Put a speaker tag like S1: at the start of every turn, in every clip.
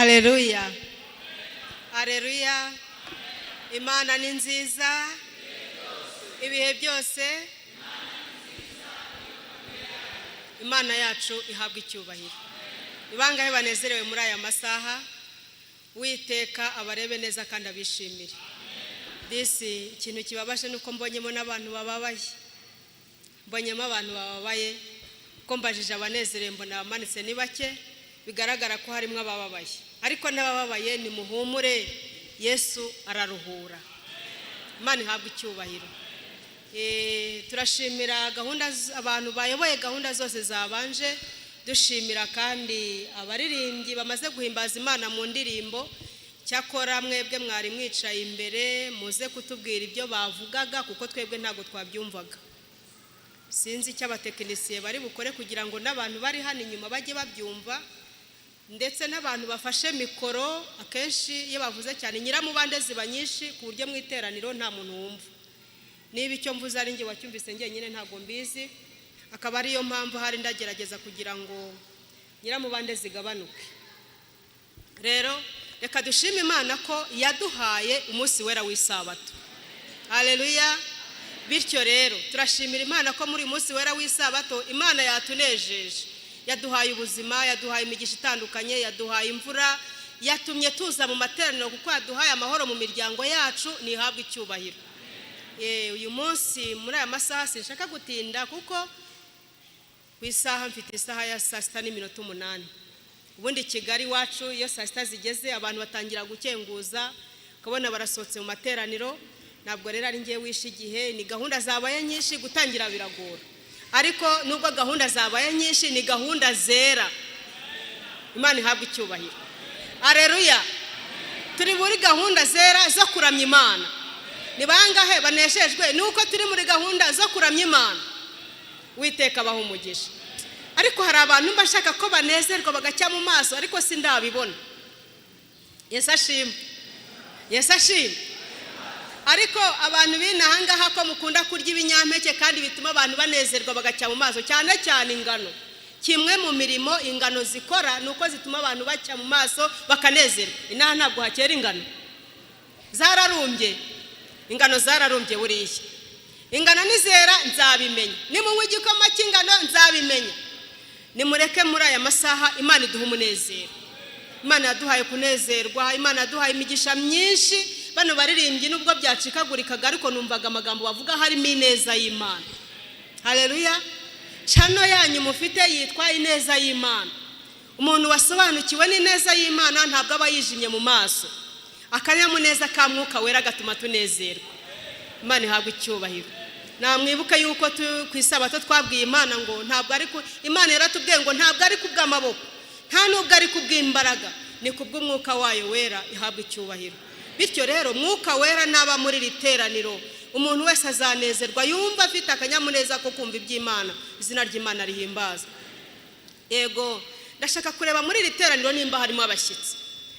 S1: Haleluya, haleluya! Imana ni nziza ibihe byose. Imana yacu ihabwa icyubahiro. Ni bangahe banezerewe muri aya masaha? Witeka abarebe neza kandi abishimire. Disi ikintu kibabaje ni uko mbonyemo n'abantu bababaye, mbonyemo abantu bababaye, kuko mbajije abanezerewe mbona abamanitse ni bake, bigaragara ko harimo abababaye. Ariko n'abababaye nimuhumure, Yesu araruhura. Imana ihabwa icyubahiro. Turashimira gahunda abantu bayoboye gahunda zose zabanje, dushimira kandi abaririmbyi bamaze guhimbaza Imana mu ndirimbo. Cyakora mwebwe mwari mwicaye imbere, muze kutubwira ibyo bavugaga, kuko twebwe ntabwo twabyumvaga. Sinzi icyo abatekinisiye bari bukore kugira ngo n'abantu bari hano inyuma bajye babyumva, ndetse n'abantu bafashe mikoro. Akenshi iyo bavuze cyane nyiramubande ziba nyinshi, ku buryo mu iteraniro nta muntu wumva. Niba icyo mvuze ari njye wacyumvise njyenyine, ntabwo mbizi, akaba ariyo mpamvu hari ndagerageza kugira ngo nyiramubande zigabanuke. Rero reka dushime Imana ko yaduhaye umunsi wera w'isabato. Haleluya! Bityo rero turashimira Imana ko muri uyu munsi wera w'isabato Imana yatunejeje, yaduhaye ubuzima, yaduhaye imigisha itandukanye, yaduhaye imvura, yatumye tuza mu materaniro, kuko yaduhaye amahoro mu miryango yacu. Ntihabwe icyubahiro. Uyu munsi muri aya masaha sinshaka gutinda, kuko ku isaha mfite isaha ya 6:08. Ubundi Kigali iwacu iyo saa 6 zigeze abantu batangira gukenguza, ukabona barasohotse mu materaniro. Ntabwo rero ari ngewe wishe igihe, ni gahunda zabaye nyinshi, gutangira biragora. Ariko nubwo gahunda zabaye nyinshi, ni gahunda zera. Imana ihabwa icyubahiro. Areruya! Turi muri gahunda zera zo kuramya Imana. Ni bangahe banejejwe nuko turi muri gahunda zo kuramya Imana? Witeka abaha umugisha. Ariko hari abantu mba nshaka ko banezerwa bagacya mu maso, ariko sindabibona. Yesu ashima, Yesu ashima. Ariko abantu b'inaha ngaha ko mukunda kurya ibinyampeke kandi bituma abantu banezerwa bagacya mu maso, cyane cyane ingano. Kimwe mu mirimo ingano zikora ni uko zituma abantu bacya mu maso bakanezerwa. Inaha ntabwo hakera ingano, zararumbye, ingano zararumbye. Buriya ingano nizera nzabimenya, nimunywa igikoma cy'ingano nzabimenya. Nimureke muri aya masaha Imana iduha umunezero. Imana yaduhaye kunezerwa, Imana yaduhaye imigisha myinshi. Bano baririmbyi nubwo byacikagurikaga, ariko numvaga amagambo bavuga harimo ineza y'Imana. Hareruya! Channel yanyu mufite yitwa Ineza y'Imana. Umuntu wasobanukiwe n'ineza y'Imana ntabwo aba yijimye mu maso. Akanyamuneza ka Mwuka Wera gatuma tunezerwa. Imana ihabwa icyubahiro. Namwibuke yuko ku isabato twabwiye Imana ngo ntabwo ari, Imana yaratubwiye ngo ntabwo ari kubw'amaboko, nta nubwo ari kubw'imbaraga, ni kubw'Umwuka wayo Wera. Ihabwa icyubahiro. Bityo rero Mwuka Wera naba muri iri teraniro, umuntu wese azanezerwa, yumva afite akanyamuneza ko kumva iby'Imana. Izina ry'Imana rihimbaza. Yego, ndashaka kureba muri iri teraniro nimba harimo abashyitsi.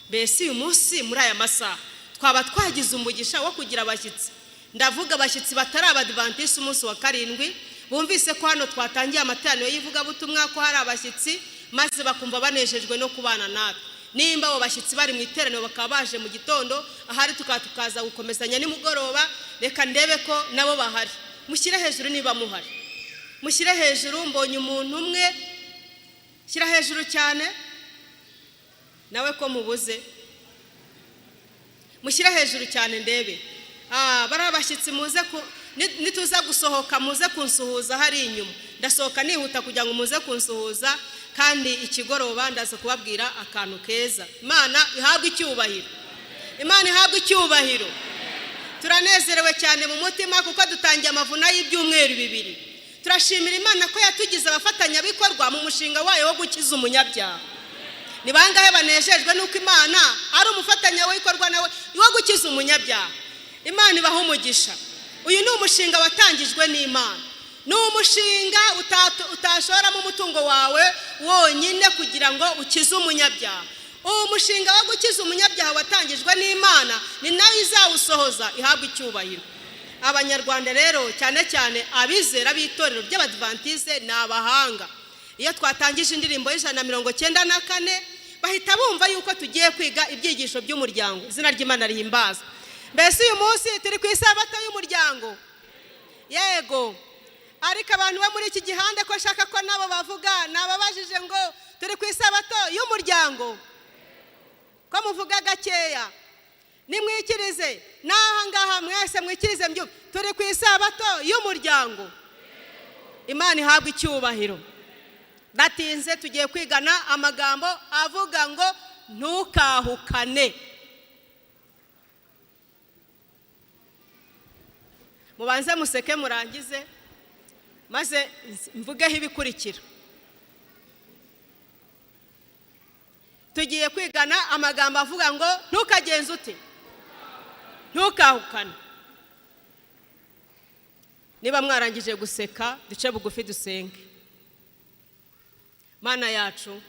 S1: Mbese uyu munsi muri aya masaha twaba twagize umugisha wo kugira abashyitsi? Ndavuga abashyitsi batari Abadivantisiti umunsi wa karindwi, bumvise ko hano twatangiye amateraniro y'ivugabutumwa, ko hari abashyitsi, maze bakumva banejejwe no kubana natwe. Nimba abo bashyitsi bari mu iteraniro, bakaba baje mu gitondo, ahari tukaba tukaza gukomezanya nimugoroba, reka ndebe ko nabo bahari. Mushyire hejuru niba muhari, mushyire hejuru. Mbonye umuntu umwe. Shyira hejuru cyane. Nawe ko mubuze? Mushyire hejuru cyane ndebe. Bari abashyitsi, muze nituza gusohoka muze kunsuhuza hari inyuma. Ndasohoka nihuta kugira ngo muze kunsuhuza, kandi ikigoroba ndaza kubabwira akantu keza. Imana ihabwe icyubahiro, Imana ihabwe icyubahiro. Turanezerewe cyane mu mutima kuko dutangiye amavuna y'ibyumweru 2. Turashimira Imana ko yatugize abafatanyabikorwa mu mushinga wayo wo gukiza umunyabyaha. Ni bangahe banejejwe n'uko Imana ari umufatanyabikorwa nawe wo gukiza umunyabyaha? Imana ibaha umugisha. Uyu ni umushinga watangijwe n'Imana, ni umushinga utashoramo umutungo wawe wonyine kugira ngo ukize umunyabyaha. Uwo mushinga wo gukiza umunyabyaha watangijwe n'Imana, ni nayo izawusohoza. Ihabwa icyubahiro. Abanyarwanda rero, cyane cyane abizera b'itorero ry'Abadivantisite, ni abahanga. Iyo twatangije indirimbo y'194 Bahita bumva yuko tugiye kwiga ibyigisho by'umuryango. Izina ry'Imana rihimbaza. Mbese uyu munsi turi ku isabato y'umuryango? Yego. Ariko abantu bo muri iki gihande, ko nshaka ko nabo bavuga, nababajije ngo turi ku isabato y'umuryango? Ko muvuga gakeya? Nimwikirize n'aha ngaha, mwese mwikirize mbyumve: turi ku isabato y'umuryango. Imana ihabwa icyubahiro. Batinze, tugiye kwigana amagambo avuga ngo ntukahukane. Mubanze museke murangize, maze mvugeho ibikurikira. Tugiye kwigana amagambo avuga ngo ntukagenze ute? Ntukahukane. Niba mwarangije guseka, duce bugufi dusenge. Mana yacu,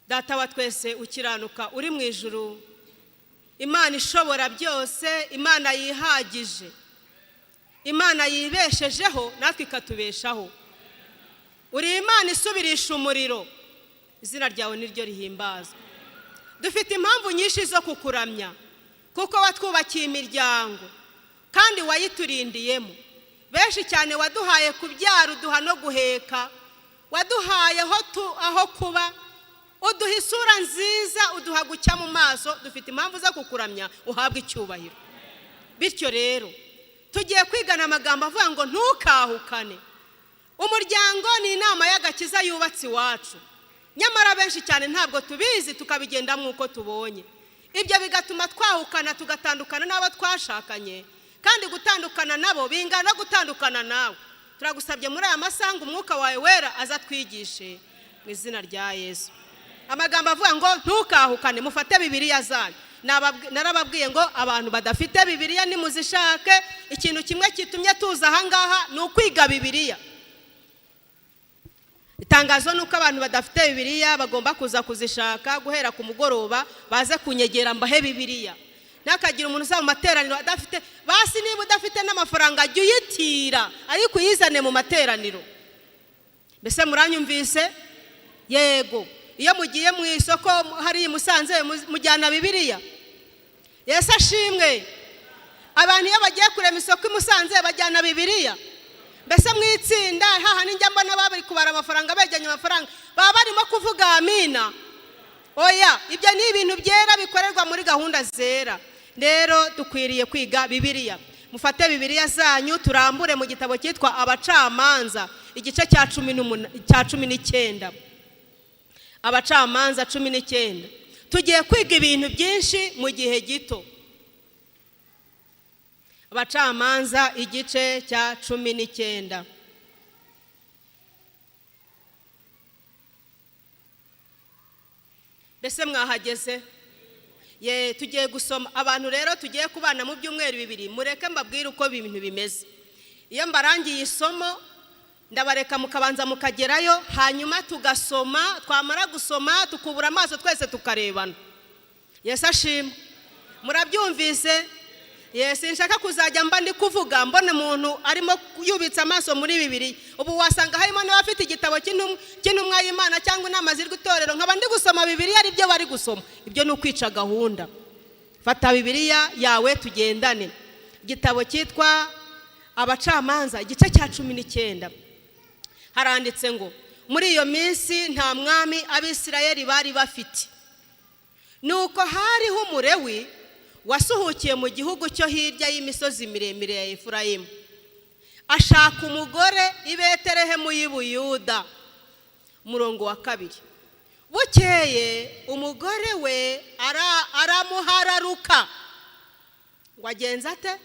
S1: Data wa twese ukiranuka uri mu ijuru, Imana ishobora byose, Imana yihagije, Imana yibeshejeho natwe ikatubeshaho, uri Imana isubirisha umuriro, izina ryawe niryo rihimbazwa. Dufite impamvu nyinshi zo kukuramya, kuko watwubakiye imiryango kandi wayiturindiyemo. Benshi cyane waduhaye kubyara, uduha no guheka, waduhaye aho kuba, uduha isura nziza, uduha gucya mu maso. Dufite impamvu zo kukuramya, uhabwe icyubahiro. Bityo rero tugiye kwigana amagambo avuga ngo ntukahukane. Umuryango ni inama y'agakiza yubatse iwacu, nyamara benshi cyane ntabwo tubizi, tukabigendamo uko tubonye. Ibyo bigatuma twahukana, tugatandukana n'abo twashakanye, kandi gutandukana nabo bingana no gutandukana nawe. Turagusabye muri aya masaha ngo umwuka wawe wera aza twigishe, mu izina rya Yesu. Amagambo avuga ngo ntukahukane. Mufate Bibiliya zanyu. Narababwiye ngo abantu badafite Bibiliya nimuzishake. Ikintu kimwe kitumye tuza ahangaha ni ukwiga Bibiliya. Itangazo ni uko abantu badafite Bibiliya bagomba kuza kuzishaka guhera ku mugoroba, baze kunyegera mbahe Bibiliya. Ntakagira umuntu uza mu materaniro adafite. Basi niba udafite n'amafaranga, jya uyitira ariko uyizane mu materaniro. Mbese muranyumvise? Yego. Iyo mugiye mu isoko hariya i Musanze, mujyana Bibiliya? Yesu ashimwe. Abantu iyo bagiye kurema isoko i Musanze bajyana Bibiliya? Mbese mu itsinda haha ninjya mbona bari kubara amafaranga, begeranya amafaranga, baba barimo kuvuga amina? Oya, ibyo ni ibintu byera bikorerwa muri gahunda zera. Rero dukwiriye kwiga Bibiliya. Mufate Bibiliya zanyu, turambure mu gitabo cyitwa Abacamanza, igice cya 19. Abacamanza 19. Tugiye kwiga ibintu byinshi mu gihe gito. Abacamanza igice cya 19. Mbese mwahageze? Ye, tugiye gusoma. Abantu rero tugiye kubana mu byumweru 2, mureke mbabwire uko ibintu bimeze. Iyo mbarangiye isomo, ndabareka mukabanza mukagerayo, hanyuma tugasoma, twamara gusoma tukubura amaso twese tukarebana. Yesu ashimwe. Murabyumvise? Yesu, nshaka kuzajya mba ndi kuvuga mbona umuntu arimo yubitse amaso muri Bibiliya. Ubu wasanga harimo n'abafite igitabo cy'intumwa y'Imana cyangwa inama z'itorero, nkaba ndi gusoma Bibiliya ari byo bari gusoma. Ibyo ni ukwica gahunda. Fata Bibiliya yawe tugendane. Igitabo cyitwa Abacamanza igice cya 19. Haranditse ngo muri iyo minsi nta mwami Abisirayeli bari bafite. Nuko hariho Umulewi wasuhukiye mu gihugu cyo hirya y'imisozi miremire ya Efurayimu, ashaka umugore i Betelehemu y'i Buyuda. Umurongo wa 2. Bukeye umugore we aramuhararuka. Ngo agenze ate?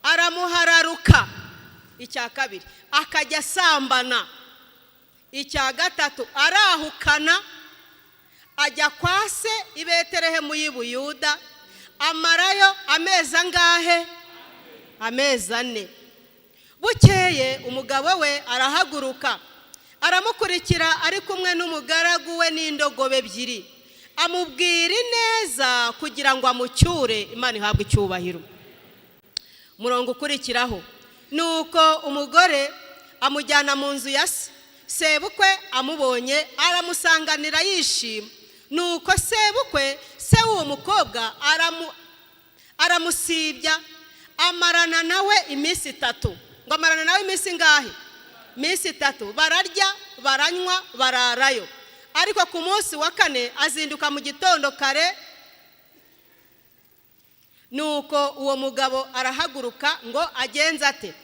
S1: Aramuhararuka. Icya 2, akajya asambana. Icya 3, arahukana, ajya kwa se i Betelehemu y'i Buyuda, amarayo amezi angahe? Amezi 4. Bukeye umugabo we arahaguruka, aramukurikira ari kumwe n'umugaragu we n'indogobe 2, amubwira ineza kugira ngo amucyure. Imana ihabwe icyubahiro. Umurongo ukurikiraho, nuko umugore amujyana mu nzu ya se. Sebukwe amubonye aramusanganira yishima. Nuko sebukwe, se w'uwo mukobwa, aramusibya, amarana nawe iminsi 3. Ngo amarana nawe iminsi ingahe? Iminsi 3. Bararya, baranywa, bararayo. Ariko ku munsi wa 4 azinduka mu gitondo kare. Nuko uwo mugabo arahaguruka ngo agenze ate?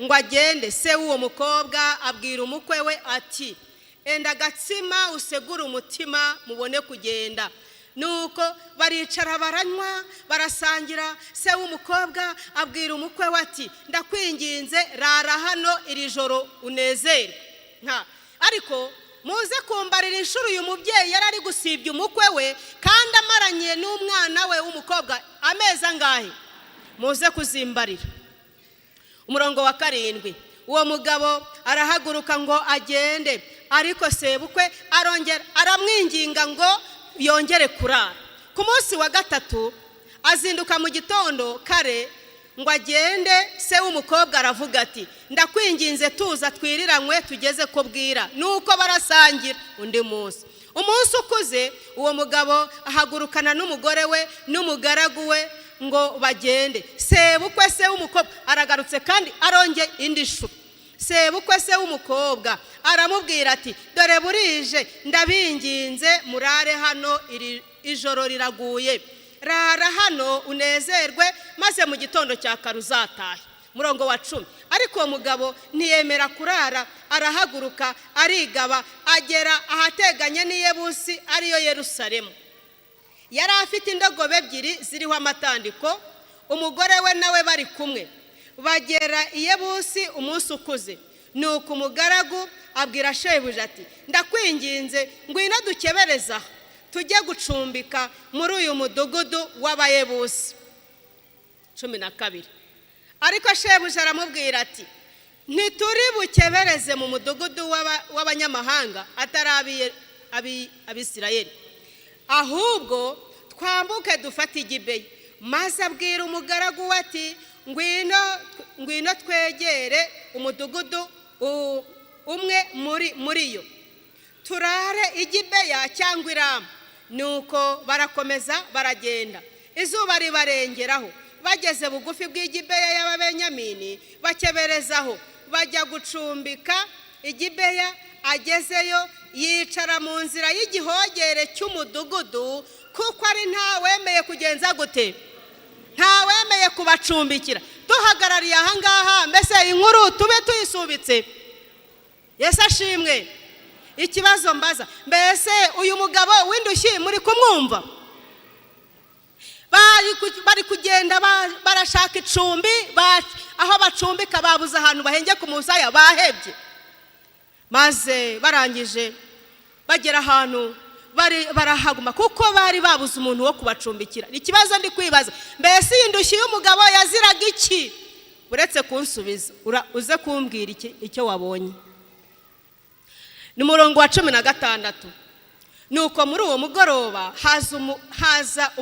S1: Ngo agende. Se w'uwo mukobwa abwira umukwe we ati: "Enda agatsima, usegure umutima, mubone kugenda." Nuko baricara, baranywa, barasangira. Se w'umukobwa abwira umukwe we ati: "Ndakwinginze, rara hano iri joro unezerwe." Nka ariko muze kumbarira inshuro uyu mubyeyi yari ari gusibya umukwe we, kandi amaranye n'umwana we w'umukobwa amezi angahe? Muze kuzimbarira. Umurongo wa 7: uwo mugabo arahaguruka ngo agende, ariko sebukwe arongera aramwinginga ngo yongere kurara. Ku munsi wa 3 azinduka mu gitondo kare ngo agende. Se w'umukobwa aravuga ati: "Ndakwinginze, tuza twiriranywe tugeze ko bwira." Nuko barasangira undi munsi. Umunsi ukuze, uwo mugabo ahagurukana n'umugore we n'umugaragu we ngo bagende. Sebukwe, se w'umukobwa, aragarutse kandi arongeye indi nshuro. Sebukwe, se w'umukobwa, aramubwira ati: "Dore burije, ndabinginze murare hano, iri ijoro riraguye. Rara hano unezerwe, maze mu gitondo cya kare uzatahe." Murongo wa 10: ariko uwo mugabo ntiyemera kurara, arahaguruka, arigaba, agera ahateganye n'Iyebusi, ariyo Yerusalemu. Yari afite indogobe ebyiri ziriho amatandiko, umugore we nawe bari kumwe. Bagera i Yebusi umunsi ukuze. Nuko umugaragu abwira shebuja ati: "Ndakwinginze, ngwino dukebereza aha, tujye gucumbika muri uyu mudugudu w'Abayebusi." 12: ariko shebuja aramubwira ati: "Ntituri bukebereze mu mudugudu w'abanyamahanga atari Abisirayeli, ahubwo twambuke dufate Igibeya." Maze abwira umugaragu we ati: "Ngwino, ngwino twegere umudugudu umwe muri yo, turare Igibeya cyangwa Irama." Nuko barakomeza baragenda, izuba ribarengeraho. Bageze bugufi bw'Igibeya y'Ababenyamini, bakeberezaho, bajya gucumbika Igibeya. Agezeyo yicara mu nzira y'igihogere cy'umudugudu, kuko ari ntawemeye kugenza gute? Ntawemeye kubacumbikira. Duhagarariye ahangaha, mbese inkuru tube tuyisubitse? Yesu ashimwe. Ikibazo mbaza: mbese uyu mugabo w'indushyi muri kumwumva? Bari kugenda barashaka icumbi, aho bacumbika babuze ahantu bahengeka umusaya, bahebye. Maze barangije bagera ahantu barahaguma, kuko bari babuze umuntu wo kubacumbikira. Ikibazo ndi kwibaza: mbese iyi ndushyi y'umugabo yaziraga iki? Uretse kunsubiza, uze kumbwira icyo wabonye. Ni umurongo wa 16: nuko muri uwo mugoroba haza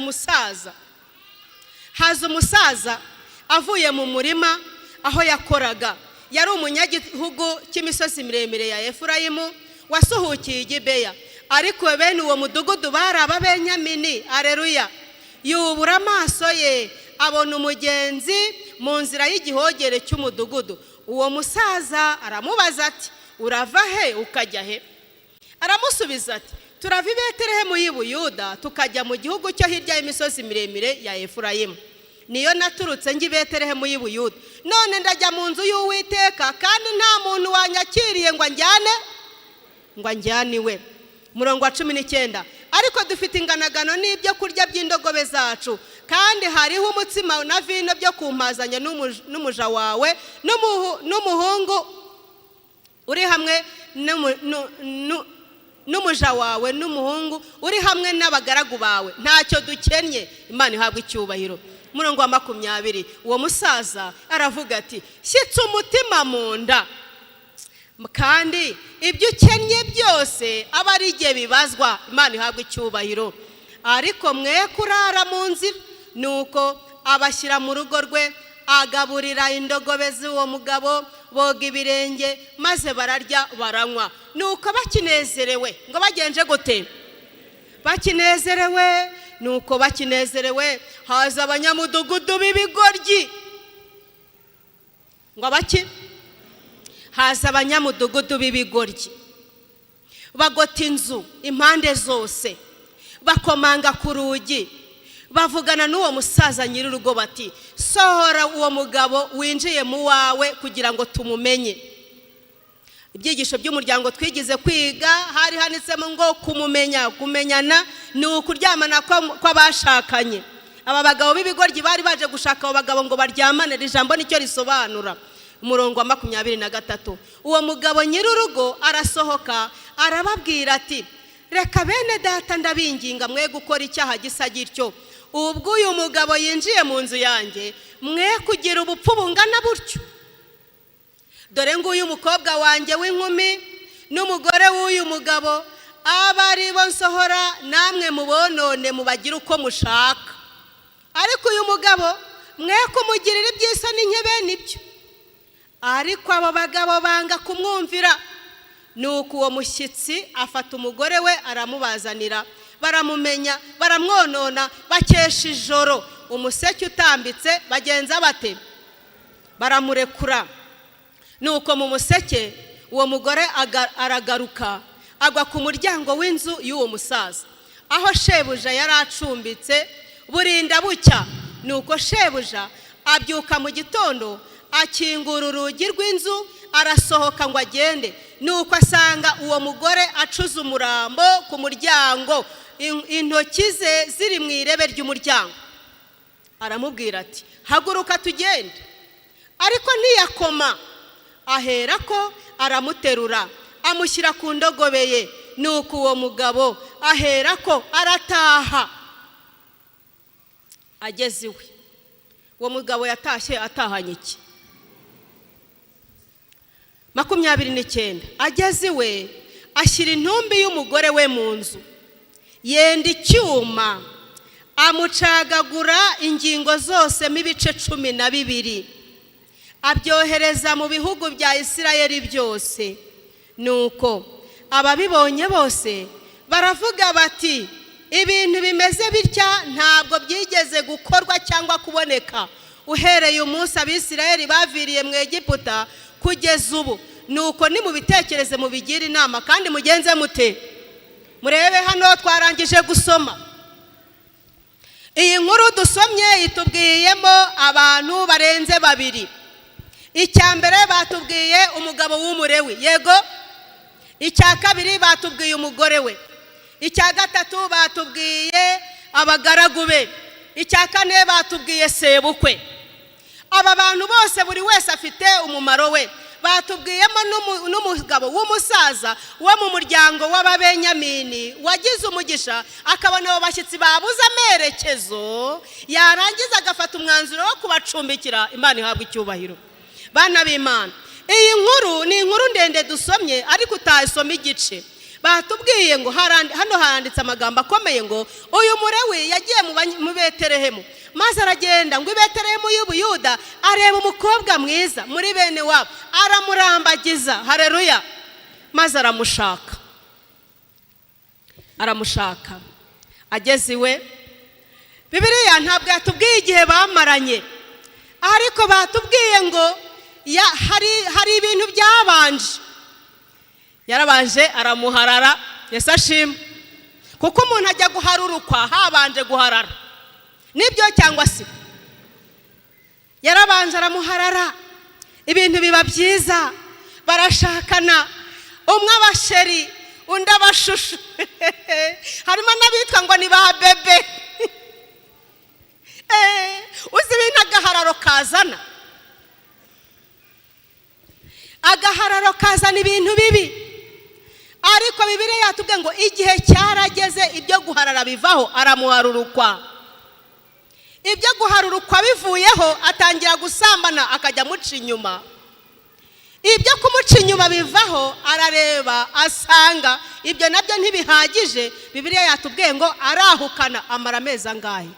S1: umusaza avuye mu murima aho yakoraga. Yari umunyagihugu cy'imisozi miremire ya Efurayimu, wasuhukiye i Gibeya, ariko bene uwo mudugudu bari Ababenyamini. Areruya. Yubura amaso ye, abona umugenzi mu nzira y'igihogere cy'umudugudu. Uwo musaza aramubaza ati: "Urava he, ukajya he?" Aramusubiza ati: "Turava i Betelehemu y'i Buyuda, tukajya mu gihugu cyo hirya y'imisozi miremire ya Efurayimu. Niyo naturutse njya i Betelehemu y'i Buyuda. None ndajya mu nzu y'Uwiteka, kandi nta muntu wanyakiriye ngo anjyane iwe." Umurongo wa 19: "Ariko dufite inganagano n'ibyo kurya by'indogobe zacu, kandi hariho umutsima na vino byo kumpazanya n'umuja wawe n'umuhungu uri hamwe n'umuja wawe n'umuhungu uri hamwe n'abagaragu bawe. Ntacyo dukennye." Imana ihabwa icyubahiro. Umurongo wa 20: uwo musaza aravuga ati: "Shyitse umutima mu nda, kandi ibyo ukennye byose aba ari igihe bibazwa." Imana ihabwa icyubahiro. "Ariko mwe kurara mu nzira." Nuko abashyira mu rugo rwe, agaburira indogobe z'uwo mugabo. Boga ibirenge, maze bararya, baranywa. Nuko bakinezerewe, ngo bagenje gute? Bakinezerewe. Nuko bakinezerewe, haza abanyamudugudu b'ibigoryi. Ngo abaki? Haza abanyamudugudu b'ibigoryi, bagota inzu impande zose, bakomanga ku rugi, bavugana n'uwo musaza nyir'urugo bati: "Sohora uwo mugabo winjiye mu wawe kugira ngo tumumenye." Ibyigisho by'umuryango twigize kwiga, hari handitsemo ngo kumumenya, kumenyana ni ukuryamana kw'abashakanye. Aba bagabo b'ibigoryi bari baje gushaka abo bagabo ngo baryamane. Iri jambo nicyo risobanura. Umurongo wa 23, uwo mugabo nyir'urugo arasohoka, arababwira ati: "Reka bene data, ndabinginga, mwe gukora icyaha gisa gityo. Ubwo uyu mugabo yinjiye mu nzu yanjye, mwe kugira ubupfu bungana butyo. Dore nguyu umukobwa wanjye w'inkumi n'umugore w'uyu mugabo, aba ari bo nsohora, namwe mubonone, mubagire uko mushaka. Ariko uyu mugabo mwe kumugirira iby'isoni nke bene ibyo." Ariko abo bagabo banga kumwumvira. Nuko uwo mushyitsi afata umugore we, aramubazanira, baramumenya, baramwonona, bakesha ijoro. Umuseke utambitse, bagenza bate? Baramurekura. Nuko mu museke uwo mugore aragaruka, agwa ku muryango w'inzu y'uwo musaza aho shebuja yari acumbitse, burinda bucya. Nuko shebuja abyuka mu gitondo, akingura urugi rw'inzu, arasohoka ngo agende. Nuko asanga uwo mugore acuze umurambo ku muryango, intoki ze ziri mu irebe ry'umuryango. Aramubwira ati: "Haguruka tugende." Ariko ntiyakoma. Ahera ko aramuterura, amushyira ku ndogobe ye. Nuko uwo mugabo ahera ko arataha, ageze iwe. Uwo mugabo yatashye atahanye iki? 29, ageze iwe, ashyira intumbi y'umugore we mu nzu, yenda icyuma, amucagagura ingingo zose mo ibice 12, abyohereza mu bihugu bya Isirayeli byose. Nuko ababibonye bose baravuga bati: "Ibintu bimeze bitya ntabwo byigeze gukorwa cyangwa kuboneka uhereye umunsi Abisirayeli baviriye mu Egiputa kugeza ubu." Nuko nimubitekereze, mubigire inama, kandi mugenze mute? Murebe hano, twarangije gusoma iyi nkuru. Dusomye itubwiyemo abantu barenze babiri. Icya mbere, batubwiye umugabo w'Umurewi, yego. Icya kabiri, batubwiye umugore we. Icya gatatu, batubwiye abagaragu be. Icya kane, batubwiye sebukwe. Aba bantu bose, buri wese afite umumaro we. Batubwiyemo n'umugabo w'umusaza wo mu muryango w'Ababenyamini wagize umugisha, akabona abo bashyitsi babuze amerekezo, yarangiza agafata umwanzuro wo kubacumbikira. Imana ihabwa icyubahiro. Bana b'Imana, iyi nkuru ni inkuru ndende dusomye, ariko utayisoma igice. Batubwiye ngo hano handitse amagambo akomeye ngo uyu Murewi yagiye mu Beterehemu, maze aragenda ngo i Beterehemu y'Ubuyuda, areba umukobwa mwiza muri bene wabo, aramurambagiza. Hareruya! Maze aramushaka, aramushaka, ageze iwe. Bibiliya ntabwo yatubwiye igihe bamaranye, ariko batubwiye ngo hari ibintu byabanje. Yarabanje aramuharara. Yesu ashima, kuko umuntu ajya guharurukwa habanje guharara, nibyo cyangwa se? Yarabanje aramuharara, ibintu biba byiza, barashakana. Umwe aba chéri, undi aba chouchou. Harimo n'abitwa ngo ni ba bébé. Uzi ibintu agahararo kazana? Agahararo kazana ibintu bibi. Ariko Bibiliya yatubwiye ngo igihe cyarageze, ibyo guharara bivaho, aramuharurukwa. Ibyo guharurukwa bivuyeho, atangira gusambana, akajya amuca inyuma. Ibyo kumuca inyuma bivaho, arareba asanga ibyo nabyo ntibihagije. Bibiliya yatubwiye ngo arahukana, amara amezi angahe?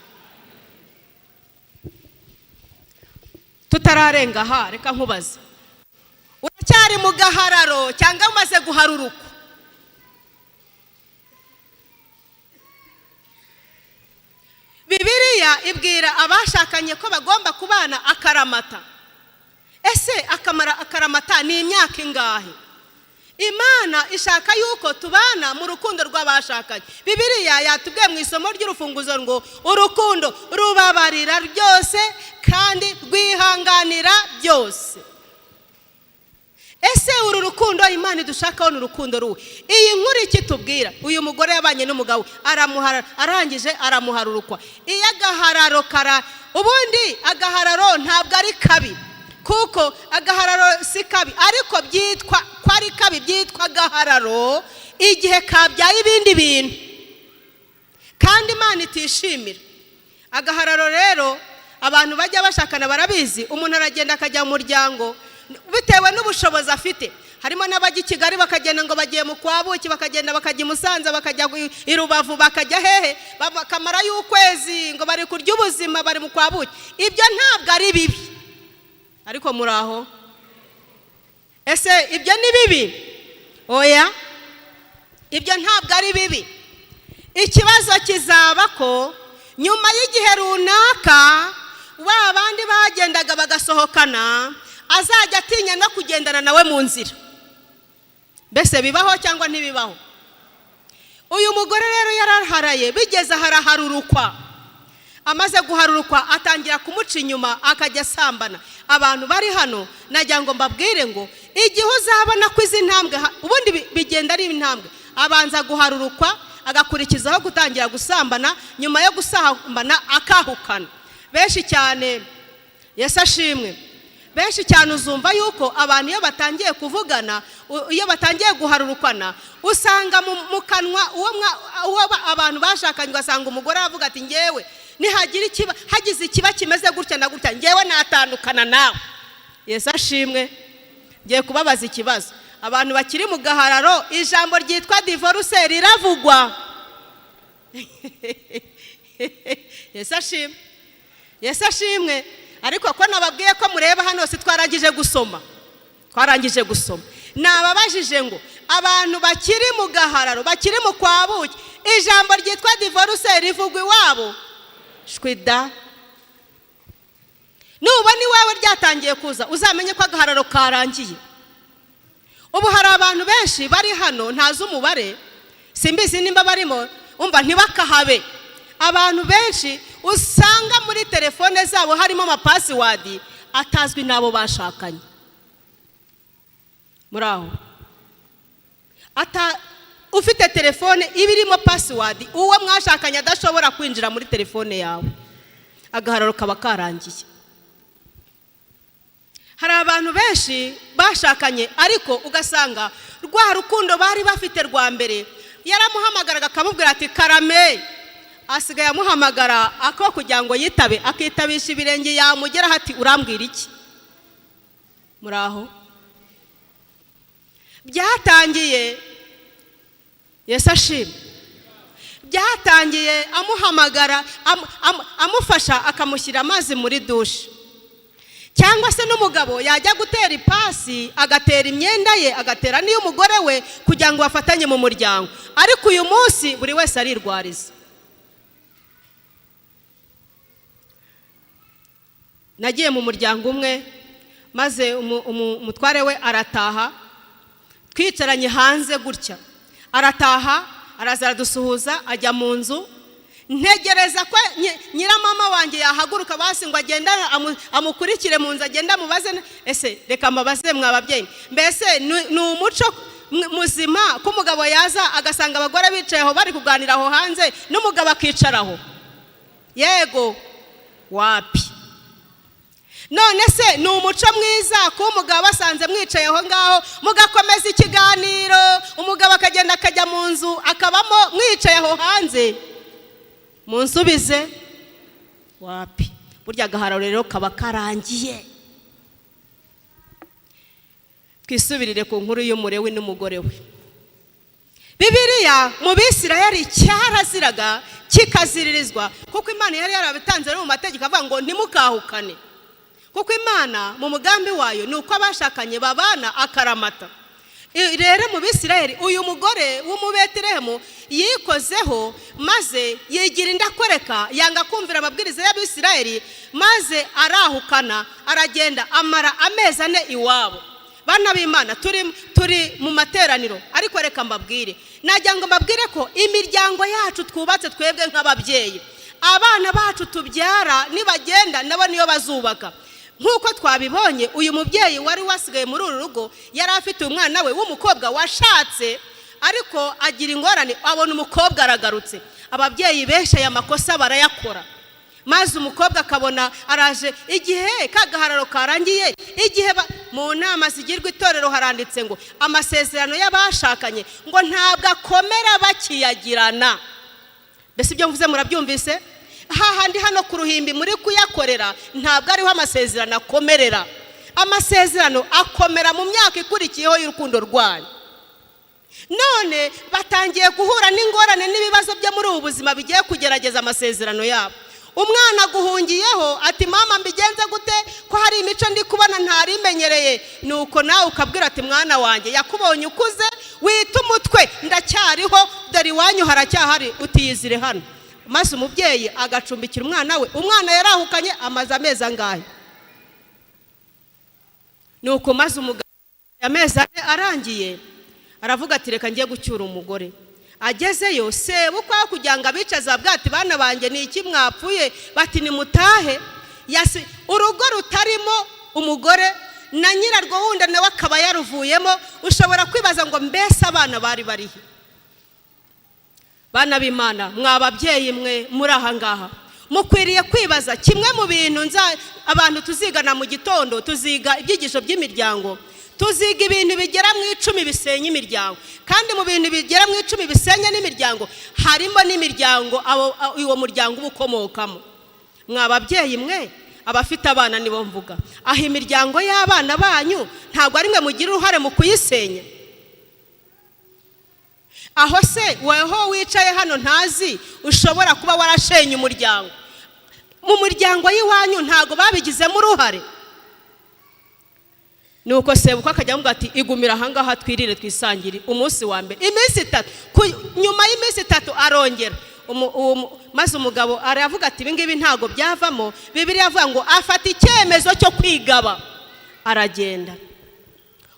S1: Tutararenga aha, reka nkubaze. Uracyari mu gahararo cyangwa umaze guharurukwa? Bibiliya ibwira abashakanye ko bagomba kubana akaramata. Ese akamara akaramata ni imyaka ingahe? Imana ishaka yuko tubana mu rukundo rw'abashakanye. Bibiliya yatubwiye mu isomo ry'urufunguzo ngo urukundo rubabarira byose kandi rwihanganira byose. Ese uru rukundo Imana idushakaho ni urukundo ruwe? Iyi nkuru ikitubwira, uyu mugore yabanye n'umugabo aramuhara, arangije aramuharurukwa. Iyo agahararo kara, ubundi agahararo ntabwo ari kabi, kuko agahararo si kabi, ariko byitwa ko ari kabi, byitwa agahararo igihe kabyaye ibindi bintu kandi Imana itishimira. Agahararo rero abantu bajya bashakana barabizi, umuntu aragenda akajya mu muryango bitewe n'ubushobozi afite. Harimo n'abajya i Kigali bakagenda ngo bagiye mu kwa buki, bakagenda bakajya i Musanze, bakajya i Rubavu, bakajya hehe, bakamarayo ukwezi ngo bari kurya ubuzima, bari mu kwa buki. Ibyo ntabwo ari bibi, ariko muri aho ese ibyo ni bibi? Oya, ibyo ntabwo ari bibi. Ikibazo kizaba ko nyuma y'igihe runaka ba bandi bagendaga bagasohokana azajya atinya no kugendana nawe mu nzira. Mbese bibaho cyangwa ntibibaho? Uyu mugore rero yaraharaye, bigeze haraharurukwa. Amaze guharurukwa atangira kumuca inyuma, akajya asambana. Abantu bari hano nagira ngo mbabwire ngo igihe uzabona ko izi ntambwe, ubundi bigenda ari intambwe, abanza guharurukwa agakurikizaho gutangira gusambana, nyuma yo gusambana akahukana. Benshi cyane, Yesu ashimwe, benshi cyane uzumva yuko abantu iyo batangiye kuvugana, iyo batangiye guharurukana, usanga mu kanwa uwo abantu bashakanye, ugasanga umugore aravuga ati ngewe nihagira ikiba, hagize ikiba kimeze gutya na gutya, ngewe natandukana nawe. Yesu ashimwe. Ngiye kubabaza ikibazo, abantu bakiri mu gahararo, ijambo ryitwa divorce riravugwa? Yesu ashimwe, Yesu ashimwe. Ariko ko nababwiye ko mureba hano, si twarangije gusoma? Twarangije gusoma. Nababajije ngo abantu bakiri mu gahararo, bakiri mu kwa buki, ijambo ryitwa divorce rivugwa iwabo? Shwida. Nubona iwawe ryatangiye kuza, uzamenye ko agahararo karangiye. Ubu hari abantu benshi bari hano ntazi umubare, simbizi nimba barimo, umva ntibakahabe. Abantu benshi usanga muri telefone zabo harimo amapassword atazwi n'abo bashakanye. Muri aho ufite telefone iba irimo password, uwo mwashakanye adashobora kwinjira muri telefone yawe, agahararo kaba karangiye. Hari abantu benshi bashakanye ariko ugasanga rwa rukundo bari bafite rwa mbere, yaramuhamagaraga akamubwira ati karame, asigaye amuhamagara ako kugira ngo yitabe, akitabisha ibirenge, yamugeraho ati urambwira iki? Muri aho byatangiye, Yesu ashimwe, byatangiye amuhamagara, amufasha akamushyira amazi muri dushe, cyangwa se n'umugabo yajya gutera ipasi agatera imyenda ye, agatera n'iy'umugore we kugira ngo bafatanye mu muryango. Ariko uyu munsi buri wese arirwariza. Nagiye mu muryango umwe, maze umutware we arataha, twicaranye hanze gutya, arataha araza aradusuhuza, ajya mu nzu. Ntegereza ko nyiramama wanjye yahaguruka basi ngo agende amukurikire mu nzu, agende amubaze. Ese reka mbabaze mwa babyeyi, mbese ni umuco muzima ko umugabo yaza agasanga abagore bicaye aho bari kuganira aho hanze, n'umugabo akicaraho? Yego, wapi. None se ni umuco mwiza ko umugabo asanze mwicaye aho ngaho mugakomeza ikiganiro, umugabo akagenda akajya mu nzu akabamo mwicaye aho hanze? Munsubize, wapi. Burya agahararo rero kaba karangiye. Twisubirire ku nkuru y'umurewi n'umugore we. Bibiliya mu Bisirayeli cyaraziraga kikaziririzwa, kuko Imana yari yarabitanze no mu mategeko avuga ngo ntimukahukane. Kuko Imana mu mugambi wayo ni uko abashakanye babana akaramata. Rero mu Bisirayeli, uyu mugore w'Umubetelehemu yikozeho maze yigira indakoreka, yanga kumvira amabwiriza y'Abisirayeli, maze arahukana, aragenda, amara amezi 4 iwabo. Bana b'Imana, turi mu materaniro, ariko reka mbabwire, nagira ngo mbabwire ko imiryango yacu twubatse twebwe nk'ababyeyi, abana bacu tubyara nibagenda nabo niyo bazubaka. Nk'uko twabibonye, uyu mubyeyi wari wasigaye muri uru rugo yari afite umwana we w'umukobwa washatse, ariko agira ingorane, abona umukobwa aragarutse. Ababyeyi benshi aya makosa barayakora, maze umukobwa akabona araje igihe kagahararo karangiye. Igihe mu nama zigirwa itorero haranditse ngo amasezerano y'abashakanye ngo ntabwo akomera bakiyagirana. Mbese ibyo mvuze murabyumvise? Hahandi hano ku ruhimbi muri kuyakorera ntabwo ariho amasezerano akomerera. Amasezerano akomera mu myaka ikurikiyeho y'urukundo rwanyu. None batangiye guhura n'ingorane n'ibibazo byo muri ubu buzima bigiye kugerageza amasezerano yabo. Umwana aguhungiyeho ati: "Mama, mbigenze gute ko hari imico ndi kubona ntarimenyereye?" Nuko nawe ukabwira ati: "Mwana wanjye, yakubonye ukuze wita umutwe, ndacyariho, dore iwanyu haracyahari, utiyizire hano." Maze umubyeyi agacumbikira umwana we. Umwana yarahukanye, amaze amezi angahe? Nuko maze umugabo amezi 4 arangiye, aravuga ati: "Reka njye gucyura umugore." Agezeyo, sebukwe kugira ngo abicaze ati: "Bana banjye, ni iki mwapfuye?" Bati: "Nimutahe." Urugo rutarimo umugore na nyirarwo wundi nawe akaba yaruvuyemo, ushobora kwibaza ngo: "Mbese abana bari barihe?" Bana b'Imana, mwa babyeyi mwe muri aha ngaha, mukwiriye kwibaza kimwe mu bintu abantu tuzigana mu gitondo. Tuziga ibyigisho by'imiryango, tuziga ibintu bigera mu 10 bisenya imiryango. Kandi mu bintu bigera mu 10 bisenya n'imiryango harimo n'imiryango uwo muryango uba ukomokamo. Mwa babyeyi mwe, abafite abana nibo mvuga, aho imiryango y'abana banyu ntabwo ari mwe mugira uruhare mu kuyisenya? Aho se weho wicaye hano ntazi ushobora kuba warashenye umuryango mu muryango y'iwanyu, ntabwo babigizemo uruhare? Nuko sebukwe akajya avuga ati: "Igumira ahangaha, twirire, twisangire." Umunsi wa mbere, iminsi 3, nyuma y'iminsi 3 arongera. Maze umugabo aravuga ati: "Ibingibi ntabwo byavamo." Bibiliya avuga ngo afata icyemezo cyo kwigaba, aragenda.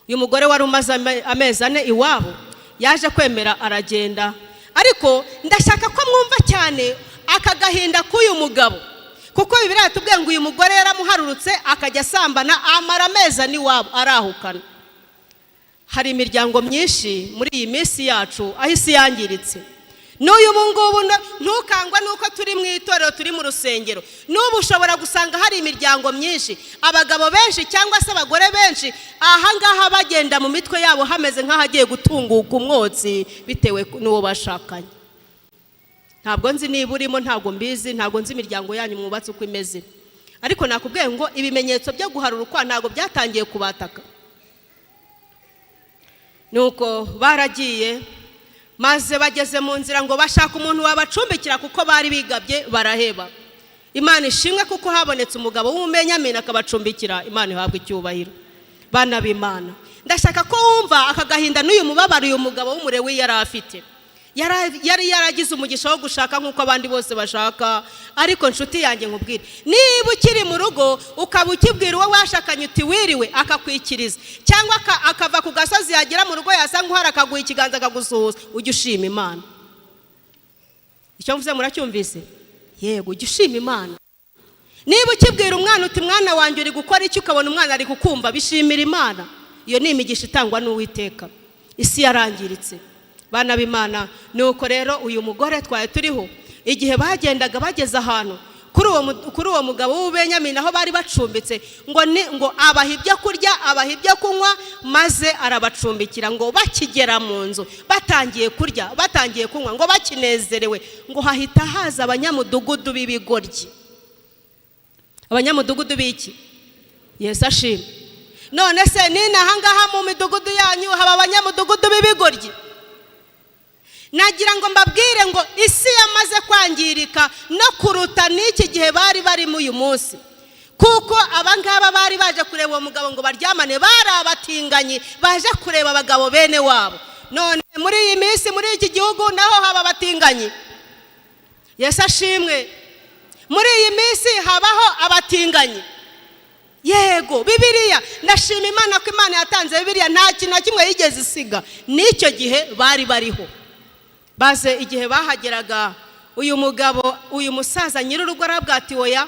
S1: Uyu mugore wari umaze amezi 4 iwabo yaje kwemera, aragenda. Ariko ndashaka ko mwumva cyane aka gahinda k'uyu mugabo, kuko Bibiliya yatubwiye ngo uyu mugore yaramuharurutse, akajya asambana, amara amezi 4 iwabo, arahukana. Hari imiryango myinshi muri iyi minsi yacu aho isi yangiritse. N'uyu ngubu, ntukangwa nuko turi mu itorero, turi mu rusengero, n'ubu ushobora gusanga hari imiryango myinshi, abagabo benshi cyangwa se abagore benshi ahangaha bagenda mu mitwe yabo hameze nk'ahagiye gutunguka umwotsi bitewe n'uwo bashakanye. Ntabwo nzi niba urimo, ntabwo mbizi, ntabwo nzi imiryango yanyu mwubatse uko imeze, ariko nakubwiye ngo ibimenyetso byo guharurukwa ntabwo byatangiye kubataka. Nuko baragiye, maze bageze mu nzira ngo bashaka umuntu wabacumbikira kuko bari bigabye, baraheba. Imana ishimwe kuko habonetse umugabo w'umumenyamina akabacumbikira. Imana ihabwa icyubahiro. Bana b'Imana, ndashaka ko wumva aka gahinda n'uyu mubabaro uyu mugabo w'Umurewi yari afite. Yari yaragize umugisha wo gushaka nk'uko abandi bose bashaka. Ariko nshuti yanjye, nkubwire, niba ukiri mu rugo ukaba ukibwira uwo washakanye uti: "Wiriwe?" akakwikiriza, cyangwa akava ku gasozi yagera mu rugo yasanga uhari akaguha ikiganza, akagusuhuza, ujye ushima Imana. Icyo mvuze muracyumvise? Yego, ujye ushima Imana. Niba ukibwira umwana uti: "Mwana wanjye, uri gukora iki?" ukabona umwana ari kukumva, bishimira Imana. Iyo ni imigisha itangwa n'Uwiteka. Isi yarangiritse, bana b'Imana. Nuko rero uyu mugore twari turiho, igihe bagendaga bageze ahantu kuri uwo mugabo w'Ubenyamini aho bari bacumbitse, ngo ni ngo abaha ibyo kurya, abaha ibyo kunywa, maze arabacumbikira. Ngo bakigera mu nzu, batangiye kurya, batangiye kunywa, ngo bakinezerewe, ngo hahita haza abanyamudugudu b'ibigoryi. Abanyamudugudu b'iki? Yesu ashimwe. None se nina ahangaha mu midugudu yanyu haba abanyamudugudu b'ibigoryi? Nagira ngo mbabwire ngo isi yamaze kwangirika no kuruta n'iki gihe bari barimo uyu munsi, Kuko abangaba bari baje kureba uwo mugabo ngo baryamane, bari abatinganyi baje kureba abagabo bene wabo. None muri iyi minsi, muri iki gihugu naho haba abatinganyi. Yesu ashimwe. Muri iyi minsi habaho abatinganyi. Yego, Bibiliya, ndashima Imana ko Imana yatanze Bibiliya, nta kintu na kimwe yigeze isiga. N'icyo gihe bari bariho. Baze igihe bahageraga, uyu mugabo, uyu musaza nyir'urugo arabwira ati: "Oya,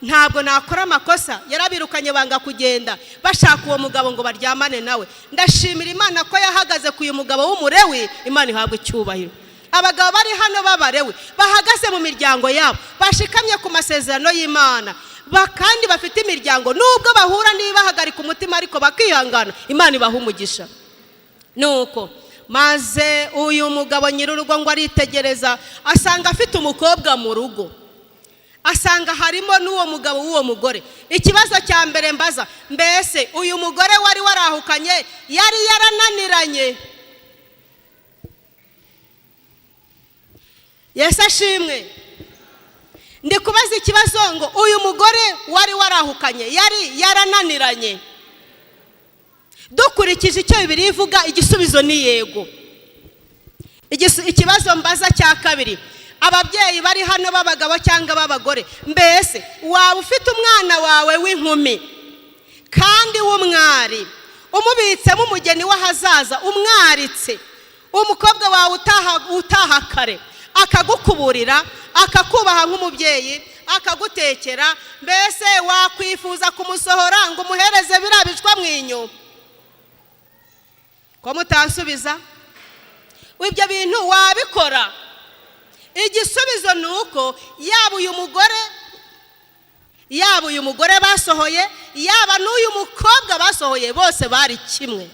S1: ntabwo nakora amakosa." Yarabirukanye, banga kugenda, bashaka uwo mugabo ngo baryamane nawe. Ndashimira Imana ko yahagaze ku uyu mugabo w'Umurewi. Imana ihabwa icyubahiro. Abagabo bari hano b'Abarewi bahagaze mu miryango yabo, bashikamye ku masezerano y'Imana, kandi bafite imiryango, nubwo bahura n'ibahagarika umutima ariko bakihangana, Imana ibaha umugisha. Nuko maze uyu mugabo nyir'urugo ngo aritegereza, asanga afite umukobwa mu rugo, asanga harimo n'uwo mugabo w'uwo mugore. Ikibazo cya mbere mbaza: mbese uyu mugore wari warahukanye yari yarananiranye? Yesu ashimwe. Ndi kubaza ikibazo ngo uyu mugore wari warahukanye yari yarananiranye? Dukurikije icyo Bibiliya ivuga, igisubizo ni yego. Ikibazo mbaza cya kabiri, ababyeyi bari hano b'abagabo cyangwa b'abagore: mbese waba ufite umwana wawe w'inkumi kandi w'umwari, umubitsemo umugeni w'ahazaza, umwaritse, umukobwa wawe utaha kare, akagukuburira, akakubaha nk'umubyeyi, akagutekera, mbese wakwifuza kumusohora ngo umuhereze biriya bicwa mwinyo? Ko mutansubiza? Ibyo bintu wabikora? Igisubizo ni uko yaba uyu mugore basohoye, yaba n'uyu mukobwa basohoye, bose bari kimwe.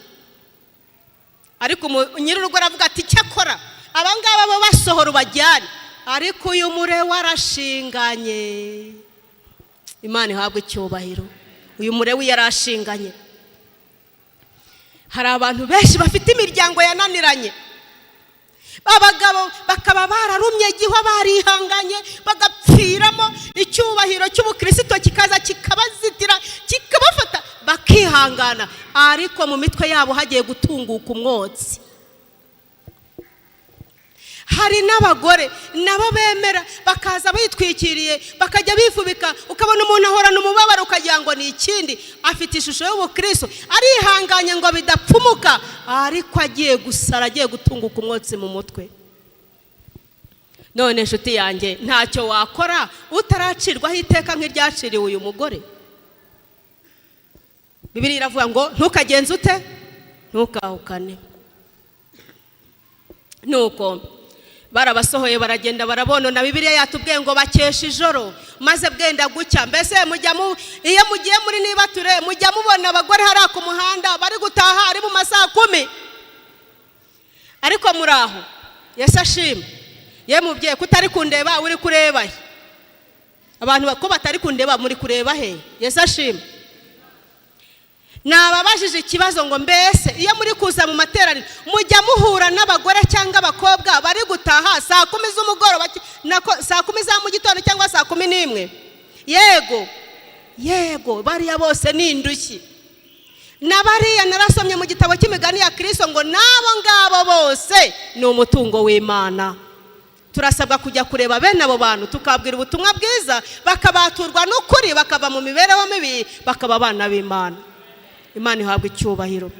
S1: Ariko nyir'urugo aravuga ati: "Cyakora abangaba bo basohora ubajyane, ariko uyu Murewi arashinganye." Imana ihabwa icyubahiro. Uyu Murewi yarashinganye. Hari abantu benshi bafite imiryango yananiranye, abagabo bakaba bararumye gihwa, barihanganye bagapfiramo, icyubahiro cy'ubukirisito kikaza kikabazitira, kikabafata, bakihangana, ariko mu mitwe yabo hagiye gutunguka umwotsi. Hari n'abagore nabo bemera bakaza bitwikiriye, bakajya bifubika, ukabona umuntu ahorana umubabaro, ukagira ngo ni ikindi. Afite ishusho y'ubukristo, arihanganye ngo bidapfumuka, ariko agiye gusara, agiye gutunguka umwotsi mu mutwe. None inshuti yanjye, ntacyo wakora utaracirwaho iteka nk'iryaciriwe uyu mugore. Bibiliya iravuga ngo ntukagenze ute? Ntukahukane. Nuko barabasohoye, baragenda, barabonona. Bibiliya yatubwiye ngo bakesha ijoro, maze bwenda gucya. Mbese mujya mu iyo mugiye muri niba ture, mujya mubona abagore hariya ku muhanda bari gutaha ari mu masaha 10? Ariko muri aho, Yesu ashima. Ye mubyeyi, kutari kundeba, uri kureba he? Abantu ko batari kundeba, muri kureba he? Yesu ashima. Nababajije ikibazo ngo mbese iyo muri kuza mu materaniro, mujya muhura n'abagore cyangwa abakobwa bari gutaha saa 10 z'umugoroba, saa 10 za mu gitondo cyangwa saa 11? Yego, yego, bariya bose ni indushyi. Na bariya narasomye mu gitabo cy'Imigani ya Kirisito ngo n'abo ngabo bose ni umutungo w'Imana. Turasabwa kujya kureba bene abo bantu, tukabwira ubutumwa bwiza, bakabaturwa n'ukuri, bakava mu mibereho mibi, bakaba abana b'Imana. Imana ihabwa icyubahiro.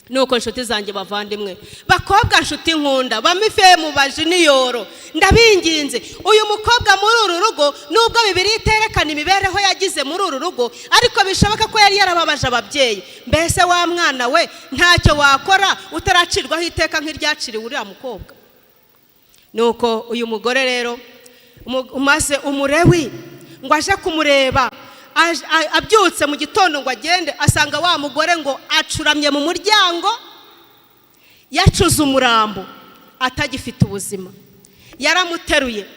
S1: Nuko inshuti zanjye, bavandimwe, bakobwa, nshuti nkunda, bamifemu, bajunior, ndabinginze. Uyu mukobwa muri uru rugo, nubwo Bibiliya iterekana imibereho yagize muri uru rugo, ariko bishoboka ko yari yarababaje ababyeyi. Mbese wa mwana we, ntacyo wakora utaracirwaho iteka nk'iryaciriwe uriya mukobwa? Nuko uyu mugore rero, maze Umurewi ngo aje kumureba, abyutse mu gitondo ngo agende, asanga wa mugore ngo acuramye mu muryango, yacuze umurambo, atagifite ubuzima. Yaramuteruye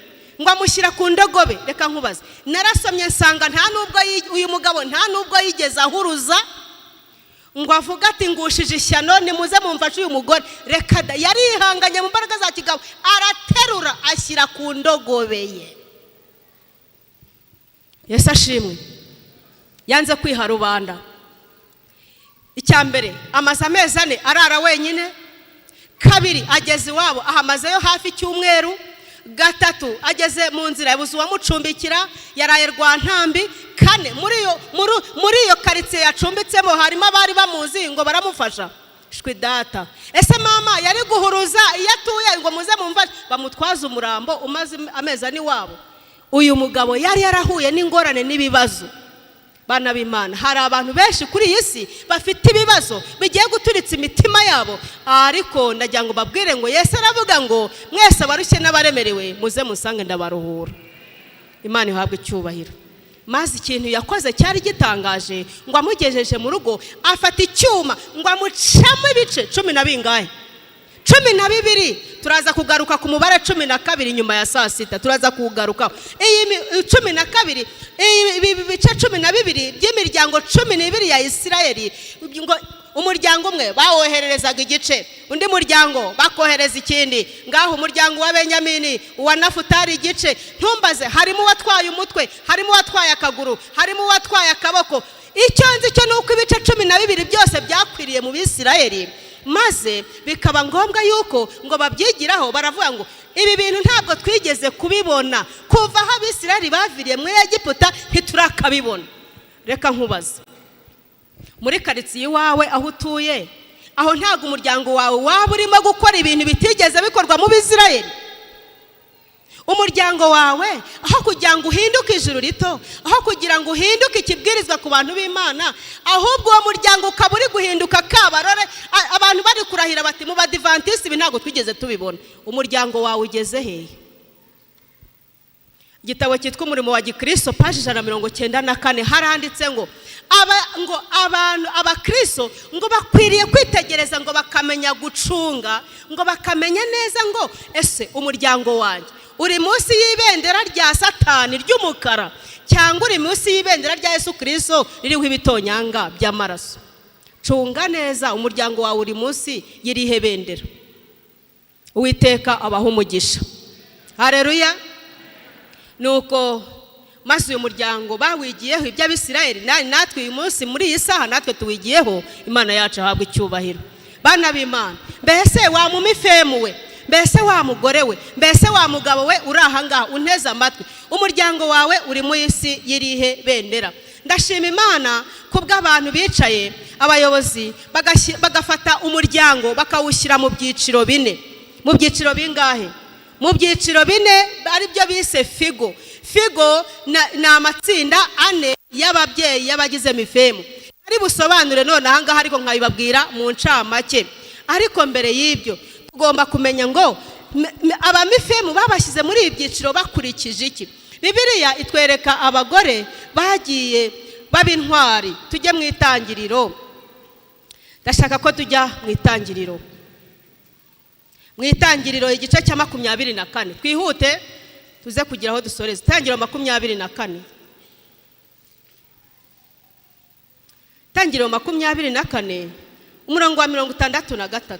S1: ngo amushyira ku ndogobe. Reka nkubaze, narasomye nsanga nta nubwo uyu mugabo nta nubwo yigeze ahuruza ngo avuge ati: "Ngushije ishyano, nimuze mumfashe uyu mugore." Reka da, yarihanganye mu mbaraga za kigabo, araterura ashyira ku ndogobe ye. Yesu ashimwe. Yanze kwiha rubanda. Icya mbere, amaze amezi 4 arara wenyine. 2, ageze iwabo ahamazeyo hafi icyumweru. 3, ageze mu nzira yabuze uwamucumbikira, yaraye Rwantambi. 4, muri iyo karitsiye yacumbitsemo harimo abari bamuzi ngo baramufasha. Shwi data, ese mama yari guhuruza iyo atuye ngo muze mumfashe, bamutwaze umurambo umaze amezi 4 iwabo? Uyu mugabo yari yarahuye n'ingorane n'ibibazo. Bana b'Imana, hari abantu benshi kuri iyi si bafite ibibazo bigiye guturitsa imitima yabo, ariko ndagira ngo babwire ngo Yesu aravuga ngo mwese abarushye n'abaremerewe muze musange ndabaruhura. Imana ihabwe icyubahiro. Maze ikintu yakoze cyari gitangaje, ngo amugejeje mu rugo afata icyuma ngo amucamo ibice 10 na bingahe? 12. Turaza kugaruka ku mubare 12 nyuma ya saa sita, turaza kuwugarukaho. Iyi 12, ibi bice 12 by'imiryango 12 ya Isirayeli, ngo umuryango umwe bawohererezaga igice, undi muryango bakohereza ikindi. Ngaho umuryango wa Benyamini, uwa Nafutali igice. Ntumbaze, harimo uwatwaye umutwe, harimo uwatwaye akaguru, harimo uwatwaye akaboko. Icyo nzi cyo ni uko ibice 12 byose byakwiriye mu Bisirayeli, maze bikaba ngombwa yuko ngo babyigiraho. Baravuga ngo ibi bintu ntabwo twigeze kubibona kuva aho Abisirayeli baviriye muri Egiputa, ntiturakabibona. Reka nkubaze, muri karitsiye iwawe aho utuye, aho ntabwo umuryango wawe waba urimo gukora ibintu bitigeze bikorwa mu Bisirayeli? Umuryango wawe, aho kugira ngo uhinduke ijuru rito, aho kugira ngo uhinduke ikibwirizwa ku bantu b'Imana, ahubwo uwo muryango ukaba uri guhinduka kabarore, abantu bari kurahira bati mu Badivantisi ibi ntabwo twigeze tubibona. Umuryango wawe ugeze hehe? Igitabo cyitwa Umurimo wa Gikristo, paji 194, haranditse ngo ngo abantu abakristo ngo bakwiriye kwitegereza, ngo bakamenya gucunga, ngo bakamenya neza ngo ese umuryango wanjye uri munsi y'ibendera rya Satani ry'umukara, cyangwa uri munsi y'ibendera rya Yesu Kristo ririho ibitonyanga by'amaraso. Cunga neza umuryango wawe uri munsi y'irihe bendera. Uwiteka abaha umugisha. Haleluya. Nuko maze uyu muryango bawigiyeho iby'Abisirayeli, natwe uyu munsi muri iyi saha natwe tuwigiyeho. Imana yacu ahabwa icyubahiro. Bana b'Imana, mbese wa mumifemu we, mbese wa mugore we, mbese wa mugabo we uri aha ngaha unteze amatwi, umuryango wawe uri mu isi y'irihe bendera? Ndashima Imana kubw'abantu bicaye, abayobozi bagafata umuryango bakawushyira mu byiciro 4. Mu byiciro bingahe? Mu byiciro 4, aribyo bise FIGO. FIGO ni amatsinda 4 y'ababyeyi y'abagize mifemu. Ari busobanure none aha ngaha, ariko nkabibabwira mu ncamake. Ariko mbere y'ibyo tugomba kumenya ngo abamifemu babashyize muri ibi byiciro bakurikije iki? Bibiliya itwereka abagore bagiye baba intwari. Tujye mu itangiriro, ndashaka ko tujya mu itangiriro. Mu itangiriro igice cya 24, twihute tuze kugira aho dusoreza. Itangiriro 24, itangiriro 24, umurongo wa 63.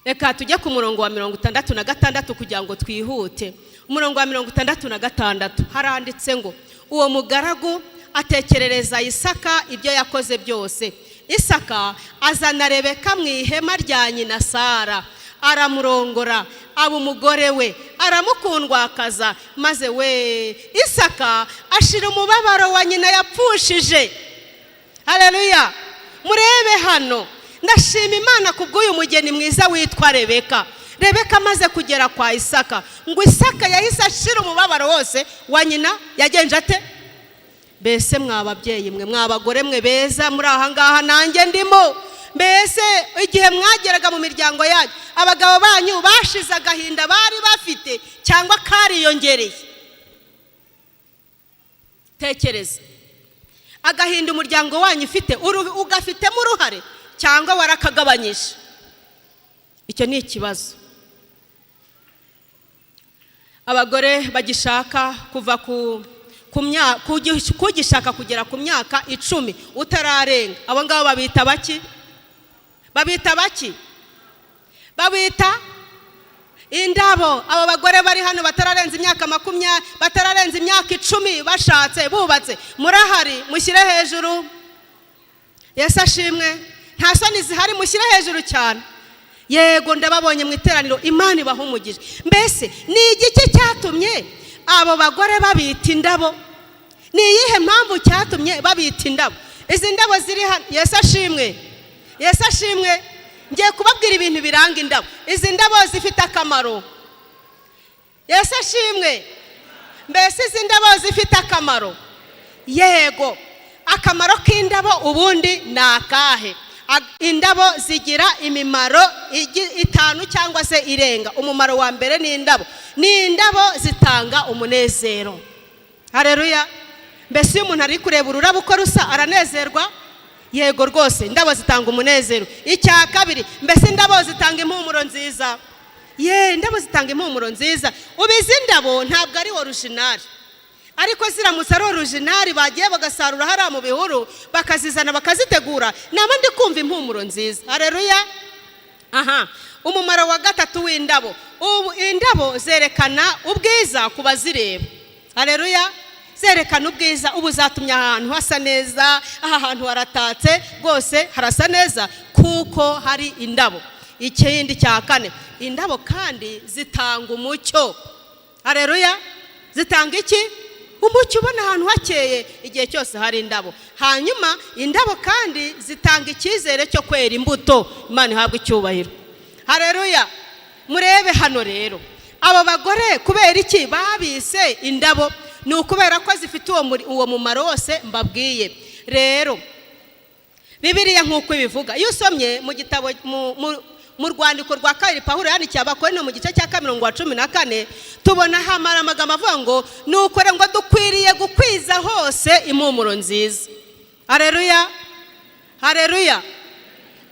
S1: Reka tujye ku murongo wa 66 kugira ngo twihute. Umurongo wa 66 haranditse ngo uwo mugaragu atekerereza Isaka ibyo yakoze byose. Isaka azana Rebeka mu ihema rya nyina Sara, aramurongora, aba umugore we, aramukundwakaza. Maze we Isaka ashira umubabaro wa nyina yapfushije. Haleluya. Murebe hano, ndashima Imana kubw'uyu mugeni mwiza witwa Rebeka. Rebeka amaze kugera kwa Isaka, ngo Isaka yahise ashira umubabaro wose wa nyina. Yagenje ate? Mbese mwababyeyi mwe, mwabagore mwe beza muri aha ngaha, nanjye ndimo, mbese igihe mwageraga mu miryango yanyu, abagabo banyu bashize agahinda bari bafite cyangwa kariyongereye? Tekereza agahinda umuryango wanyu ufite, ugafitemo uruhare cyangwa warakagabanyije? Icyo ni ikibazo. Abagore bagishaka kuva kugishaka kugera ku myaka 10 utararenga, abo ngabo babita baki? Babita baki? Babita Indabo, abo bagore bari hano batararenza imyaka 20, batararenza imyaka 10 bashatse bubatse, murahari? Mushyire hejuru. Yesu ashimwe. Nta soni zihari, mushyire hejuru cyane. Yego, ndababonye mu iteraniro. Imana ibaha umugisha. Mbese ni igiki cyatumye abo bagore babita indabo? Ni iyihe mpamvu cyatumye babita indabo? Izi ndabo ziri hano, Yesu ashimwe, Yesu ashimwe. Ngiye kubabwira ibintu biranga indabo. Izi ndabo zifite akamaro. Yesu ashimwe. Mbese izi ndabo zifite akamaro? Yego. Akamaro k'indabo ubundi ni akahe? Indabo zigira imimaro 5 cyangwa se irenga. Umumaro wa mbere ni indabo, ni indabo zitanga umunezero. Hareruya. Mbese iyo umuntu ari kureba ururabo uko rusa aranezerwa? Yego rwose, indabo zitanga umunezero. Icya kabiri, mbese indabo zitanga impumuro nziza? Ye, indabo zitanga impumuro nziza. Ubu izi ndabo ntabwo ari original, ariko ziramutse ari original, bagiye bagasarura hariya mu bihuru bakazizana bakazitegura, naba ndi kumva impumuro nziza. Hareruya. Aha, umumaro wa gatatu w'indabo, ubu indabo zerekana ubwiza ku bazireba. Hareruya. Zerekana ubwiza. Ubu zatumye ahantu hasa neza. Aha hantu haratatse rwose, harasa neza kuko hari indabo. Ikindi cya kane, indabo kandi zitanga umucyo. Hareruya. Zitanga iki? Umucyo. Ubona ahantu hakeye igihe cyose hari indabo. Hanyuma indabo kandi zitanga icyizere cyo kwera imbuto. Imana ihabwa icyubahiro. Hareruya. Murebe hano rero, abo bagore kubera iki babise indabo? Ni ukubera ko zifite uwo mumaro wose mbabwiye. Rero Bibiliya nk'uko ibivuga, iyo usomye mu gitabo mu rwandiko rwa kabiri Pawulo yandikiye Abakorinto, mu gice cya 2 umurongo wa 14, tubona hamara amagambo avuga ngo ni ukore ngo dukwiriye gukwiza hose impumuro nziza. Hareruya, hareruya.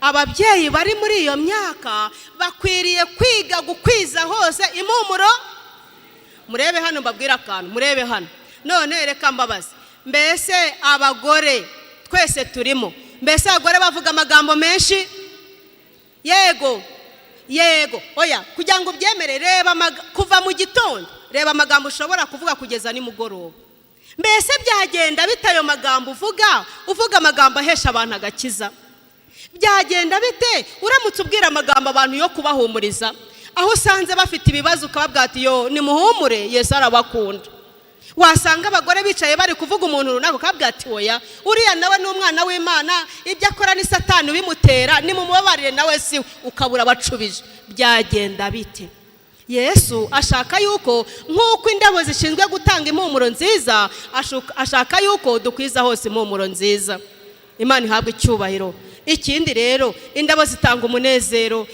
S1: Ababyeyi bari muri iyo myaka bakwiriye kwiga gukwiza hose impumuro. Murebe hano mbabwire akantu, murebe hano. None reka mbabaze, mbese abagore twese turimo, mbese abagore bavuga amagambo menshi? Yego, yego, oya. Kugira ngo ubyemere, reba kuva mu gitondo, reba amagambo ushobora kuvuga kugeza nimugoroba. Mbese byagenda bite ayo magambo uvuga, uvuga amagambo ahesha abantu agakiza? Byagenda bite uramutse ubwira amagambo abantu yo kubahumuriza? Aho usanze bafite ibibazo ukababwira ati: "Yo, nimuhumure, Yesu arabakunda." Wasanga abagore bicaye bari kuvuga umuntu runaka, ukababwira ati: "Oya, uriya nawe ni umwana w'Imana, ibyo akora ni Satani ubimutera, nimumubabarire, nawe si we." Ukabura abacubije. Byagenda bite? Yesu ashaka yuko nk'uko indabo zishinzwe gutanga impumuro nziza, ashaka yuko dukwiza hose impumuro nziza. Imana ihabwa icyubahiro. Ikindi rero, indabo zitanga umunezero.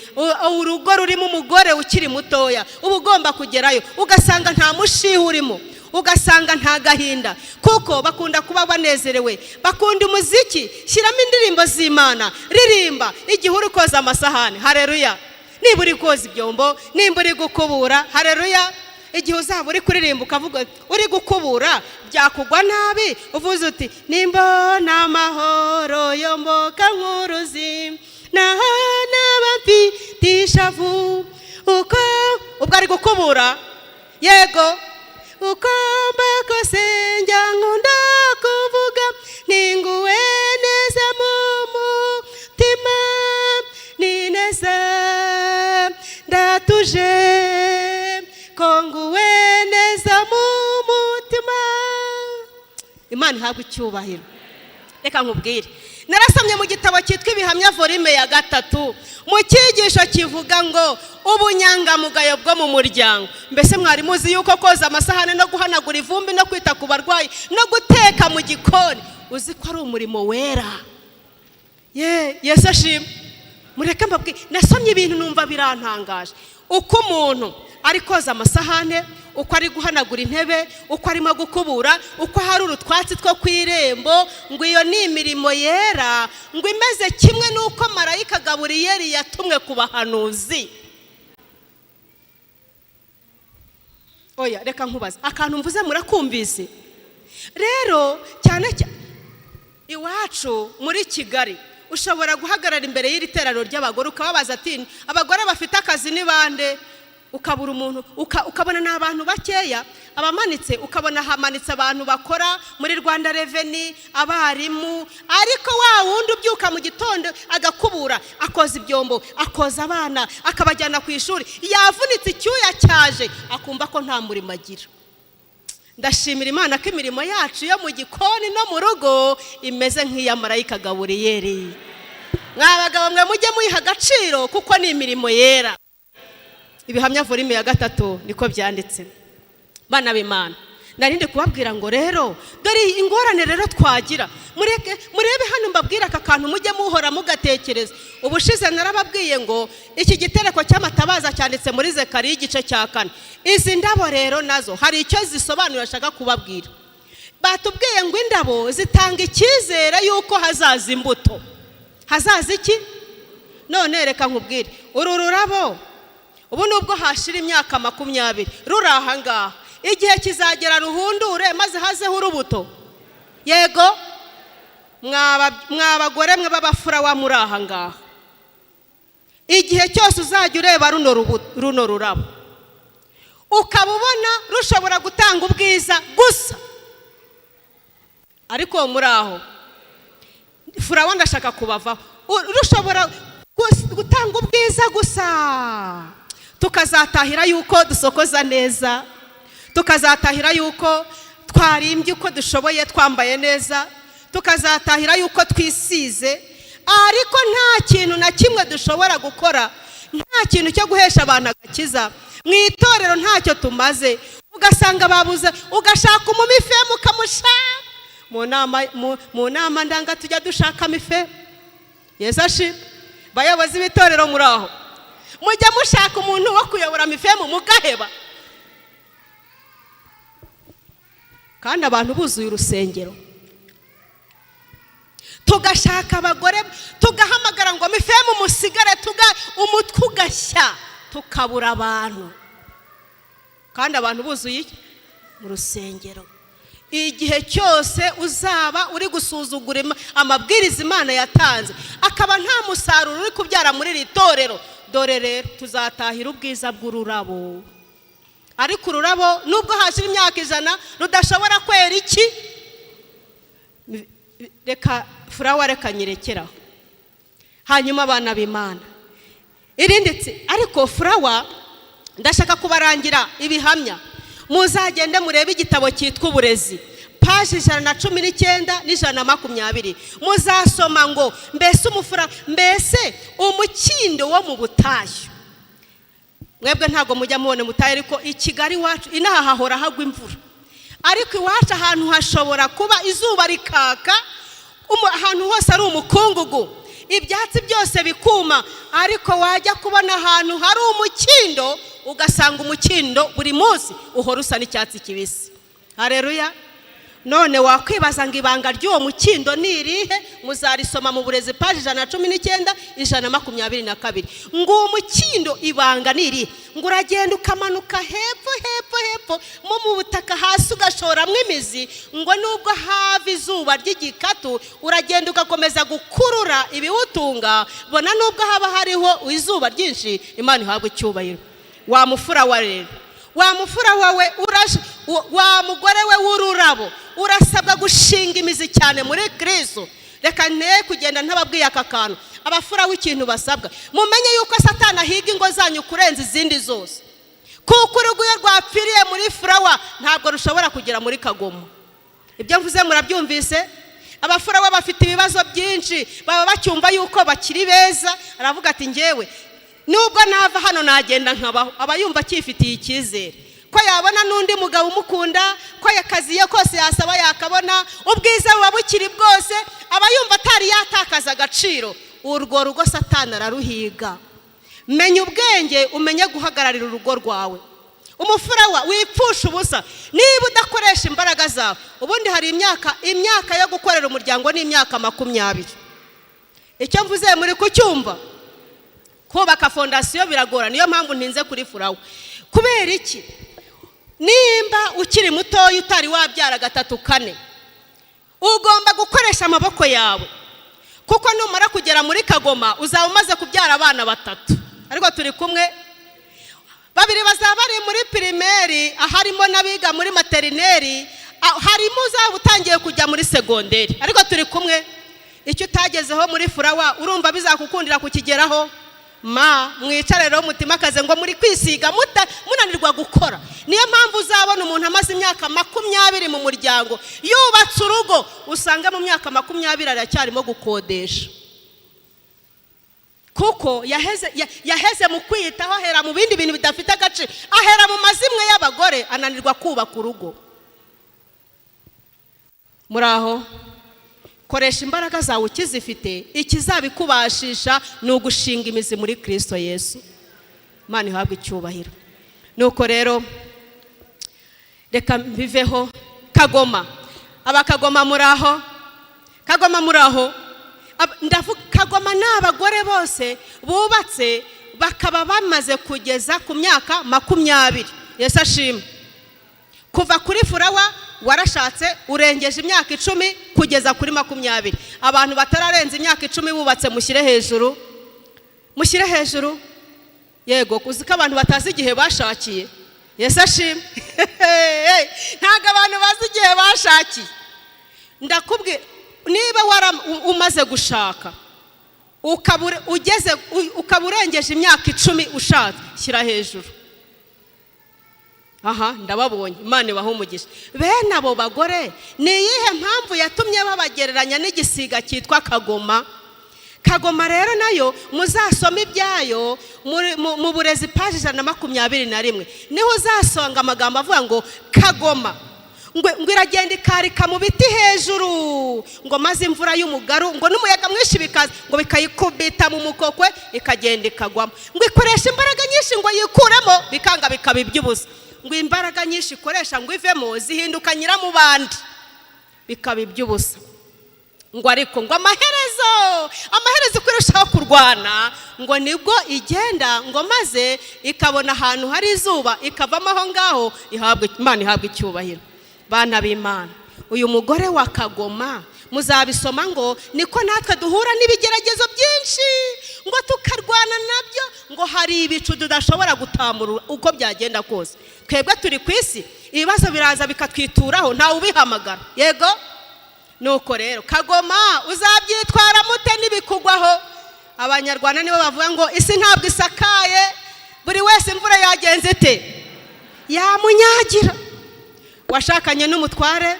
S1: Urugo rurimo umugore ukiri mutoya, uba ugomba kugerayo ugasanga nta mushiha urimo, ugasanga nta gahinda, kuko bakunda kuba banezerewe, bakunda umuziki. Shyiramo indirimbo z'Imana, ririmba igihe uri koza amasahani. Hareruya. Niba uri koza ibyombo, nimba uri gukubura, hareruya. Igihe uzaba uri kuririmba ukavuga uri gukubura, byakugwa nabi uvuze uti: "Nimbona amahoro yomboka nk'uruzi, naho naba mfite ishavu." Uko ubwo ari gukubura, yego, uko mbakose njya nkunda kuvuga ninguwe neza mu mutima, ni neza, ndatuje ko nguwe neza mu mutima. Imana ihabwa icyubahiro. Reka nkubwire, narasomye mu gitabo cyitwa Ibihamya, volume ya 3, mu cyigisho kivuga ngo ubunyangamugayo bwo mu muryango. Mbese mwari muzi yuko koza amasahani no guhanagura ivumbi no kwita ku barwayi no guteka mu gikoni, uzi ko ari umurimo wera? Ye, Yesu ashimwe. Mureke mbabwire, nasomye ibintu numva birantangaje. Uko umuntu ari koza amasahane, uko ari guhanagura intebe, uko arimo gukubura, uko hari utwatsi two ku irembo, ngo iyo ni imirimo yera, ngo imeze kimwe n'uko marayika Gaburiyeli yatumwe ku bahanuzi. Oya, reka nkubaze akantu mvuze, murakumvise? Rero cyane cyane iwacu muri Kigali, ushobora guhagarara imbere y'iri teraniro ry'abagore ukababaza ati: "Abagore bafite akazi ni bande?" Ukabura umuntu, ukabona ni abantu bakeya abamanitse, ukabona hamanitse abantu bakora muri Rwanda Revenue, abarimu, ariko wa wundi ubyuka mu gitondo agakubura, akoza ibyombo, akoza abana, akabajyana ku ishuri, yavunitse, icyuya cyaje, akumva ko nta murimo agira. Ndashimira Imana ko imirimo yacu yo mu gikoni no mu rugo imeze nk'iya marayika Gaburiyeri. Mwa bagabo mwe, mujye muyiha agaciro kuko ni imirimo yera. Ibihamya volume ya 3 niko byanditse. Bana b'Imana, narindi kubabwira ngo rero dore ingorane rero twagira. Mureke murebe hano, mbabwire aka kantu mujye muhora mugatekereza. Ubushize narababwiye ngo iki gitereko cy'amatabaza cyanditse muri Zekariya igice cya 4. Izi ndabo rero nazo hari icyo zisobanura ashaka kubabwira. Batubwiye ngo indabo zitanga icyizere y'uko hazaza imbuto. Hazaza iki? None reka nkubwire, uru rurabo ubu nubwo hashira imyaka 20 ruri aha ngaha, igihe kizagera ruhundure maze hazeho urubuto. Yego, mwa bagore mwe b'abafurawa muri aha ngaha, igihe cyose uzajya ureba runo rurabo ukaba ubona rushobora gutanga ubwiza gusa, ariko muri aho furawa ndashaka kubavaho, rushobora gutanga ubwiza gusa, tukazatahira yuko dusokoza neza, tukazatahira yuko twarimbye uko dushoboye, twambaye neza, tukazatahira yuko twisize, ariko nta kintu na kimwe dushobora gukora, nta kintu cyo guhesha abantu agakiza mu itorero, ntacyo tumaze. Ugasanga babuze, ugashaka umumifemu, ukamushaka mu nama ndanga tujya dushaka mife. Yesu ashimwe. Bayobozi b'itorero muri aho, mujya mushaka umuntu wo kuyobora mifemu mugaheba, kandi abantu buzuye urusengero. Tugashaka abagore, tugahamagara ngo mifemu musigare, tuga umutwe ugashya, tukabura abantu, kandi abantu buzuye mu rusengero. Igihe cyose uzaba uri gusuzugura amabwiriza Imana yatanze, akaba nta musaruro uri kubyara muri iri torero, dore rero tuzatahira ubwiza bw'ururabo, ariko ururabo nubwo hashira imyaka 100 rudashobora kwera iki. Reka furawa, reka nyirekeraho. Hanyuma abana b'Imana, irindi ariko furawa ndashaka kubarangira ibihamya. Muzagende murebe igitabo cyitwa Uburezi, paji 119 n'120, muzasoma ngo mbese umufura, mbese umukindo wo mu butayu. Mwebwe ntabwo mujya mubona ubutayu, ariko i Kigali iwacu inaha hahora hagwa imvura, ariko iwacu ahantu hashobora kuba izuba rikaka, ahantu hose ari umukungugu, ibyatsi byose bikuma, ariko wajya kubona ahantu hari umukindo ugasanga umukindo buri munsi uhora usa n'icyatsi kibisi. Hareruya! None wakwibaza ngo ibanga ry'uwo mukindo ni irihe? Muzarisoma mu Burezi, paji 119, 122. Ngo uwo mukindo ibanga ni irihe? Ngo uragenda ukamanuka hepfo hepfo hepfo mu butaka hasi, ugashoramo imizi, ngo nubwo hava izuba ry'igikatu uragenda ugakomeza gukurura ibiwutunga, bona nubwo haba hariho izuba ryinshi. Imana ihabwa icyubahiro. Wa mufura wa rero, wa mufura wawe, wa mugore we w'ururabo, urasabwa gushinga imizi cyane muri Kristo. Reka nteye kugenda ntababwiye aka kantu. Abafura w'ikintu basabwa, mumenye yuko Satani ahiga ingo zanyu kurenza izindi zose, kuko urugo iyo rwapfiriye muri furawa ntabwo rushobora kugera muri kagoma. Ibyo mvuze murabyumvise? Abafurawa bafite ibibazo byinshi, baba bacyumva yuko bakiri beza. Aravuga ati ngewe nubwo nava hano nagenda nkabaho. Aba yumva akifitiye icyizere ko yabona n'undi mugabo umukunda, ko akazi ye kose yasaba yakabona, ubwiza buba bukiri bwose, aba yumva atari yatakaza agaciro. Urwo rugo Satani araruhiga. Menya ubwenge, umenye guhagararira urugo rwawe. Umufurawa wipfusha ubusa niba udakoresha imbaraga zawe. Ubundi hari imyaka yo gukorera umuryango, ni imyaka 20. Icyo mvuze muri kucyumva? Kubaka fondasiyo biragora, niyo mpamvu ntinze kuri furawa. Kubera iki? Nimba ukiri mutoya, utari wabyara gatatu kane, ugomba gukoresha amaboko yawe, kuko numara kugera muri kagoma uzaba umaze kubyara abana batatu. Ariko turi kumwe? Babiri bazaba bari muri primaire, harimo n'abiga muri maternelle, harimo uzaba utangiye kujya muri secondaire. Ariko turi kumwe? Icyo utagezeho muri furawa, urumva bizakukundira kukigeraho? Ma mwicare rero mutimakaze ngo muri kwisiga munanirwa gukora. Niyo mpamvu uzabona umuntu amaze imyaka 20 mu muryango, yubatse urugo, usanga mu myaka 20 aracyarimo gukodesha, kuko yaheze mu kwiyitaho, ahera mu bindi bintu bidafite agaciro, ahera mu mazimwe y'abagore, ananirwa kubaka urugo. Muri aho, koresha imbaraga zawe ukizifite. Ikizabikubashisha ni ugushinga imizi muri Kirisito Yesu. Imana ihabwe icyubahiro. Nuko rero reka mbiveho. Kagoma, abakagoma muri aho? Kagoma muri aho? Ndavuga kagoma ni abagore bose bubatse bakaba bamaze kugeza ku myaka 20. Yesu ashimwe. Kuva kuri furawa, warashatse, urengeje imyaka 10 kugeza kuri 20. Abantu batararenza imyaka 10 bubatse, mushyire hejuru, mushyire hejuru. Yego, uzi ko abantu batazi igihe bashakiye? Yesu ashimwe. Ntabwo abantu bazi igihe bashakiye. Ndakubwira, niba umaze gushaka ugeze, ukaba urengeje imyaka 10 ushatse, shyira hejuru. Aha ndababonye, Imana ibaha umugisha. Bene abo bagore, ni iyihe mpamvu yatumye babagereranya n'igisiga cyitwa kagoma? Kagoma rero nayo muzasome ibyayo mu Burezi, paji 121, niho uzasanga amagambo avuga ngo kagoma ngo iragenda ikarika mu biti hejuru, ngo maze imvura y'umugaru ngo n'umuyaga mwinshi bikaza, ngo bikayikubita mu mukokwe, ikagenda ikagwamo. Ngo ikoresha imbaraga nyinshi ngo yikuremo, bikanga, bikaba iby'ubusa. Ngo imbaraga nyinshi ikoresha ngo ivemo zihinduka nyiramubande, bikaba iby'ubusa. Ngo ariko ngo amaherezo uko irushaho kurwana, ngo nibwo igenda, ngo maze ikabona ahantu hari izuba, ikavamo aho ngaho. Ihabwa Imana, ihabwa icyubahiro. Bana b'Imana, uyu mugore wa kagoma muzabisoma, ngo niko natwe duhura n'ibigeragezo byinshi, ngo tukarwana nabyo, ngo hari ibicu tudashobora gutamurura uko byagenda kose. Twebwe turi ku isi, ibibazo biraza bikatwituraho, ntawe ubihamagara. Yego, nuko rero kagoma uzabyitwara mute n'ibikugwaho? Abanyarwanda nibo bavuga ngo isi ntabwo isakaye, buri wese imvura yagenze ite? Yamunyagira. Washakanye n'umutware,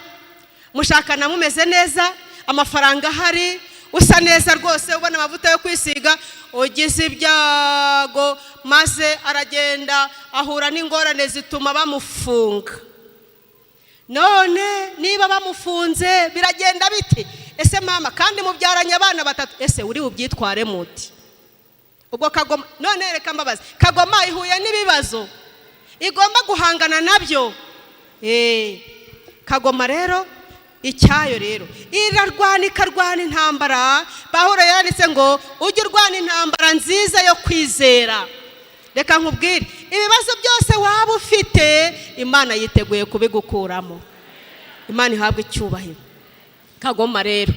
S1: mushakana mumeze neza, amafaranga ahari, usa neza rwose, ubona amavuta yo kwisiga. Ugize ibyago, maze aragenda ahura n'ingorane zituma bamufunga. None niba bamufunze biragenda bite? Ese mama, kandi mubyaranye abana batatu, ese uri bubyitware muti? Ubwo kagoma, none reka mbabaze, kagoma ihuye n'ibibazo igomba guhangana nabyo. Kagoma rero icyayo rero irarwana, ikarwana intambara. Pawulo yanditse ngo ujye urwana intambara nziza yo kwizera. Reka nkubwire, ibibazo byose waba ufite, Imana yiteguye kubigukuramo. Imana ihabwa icyubahiro. Kagoma rero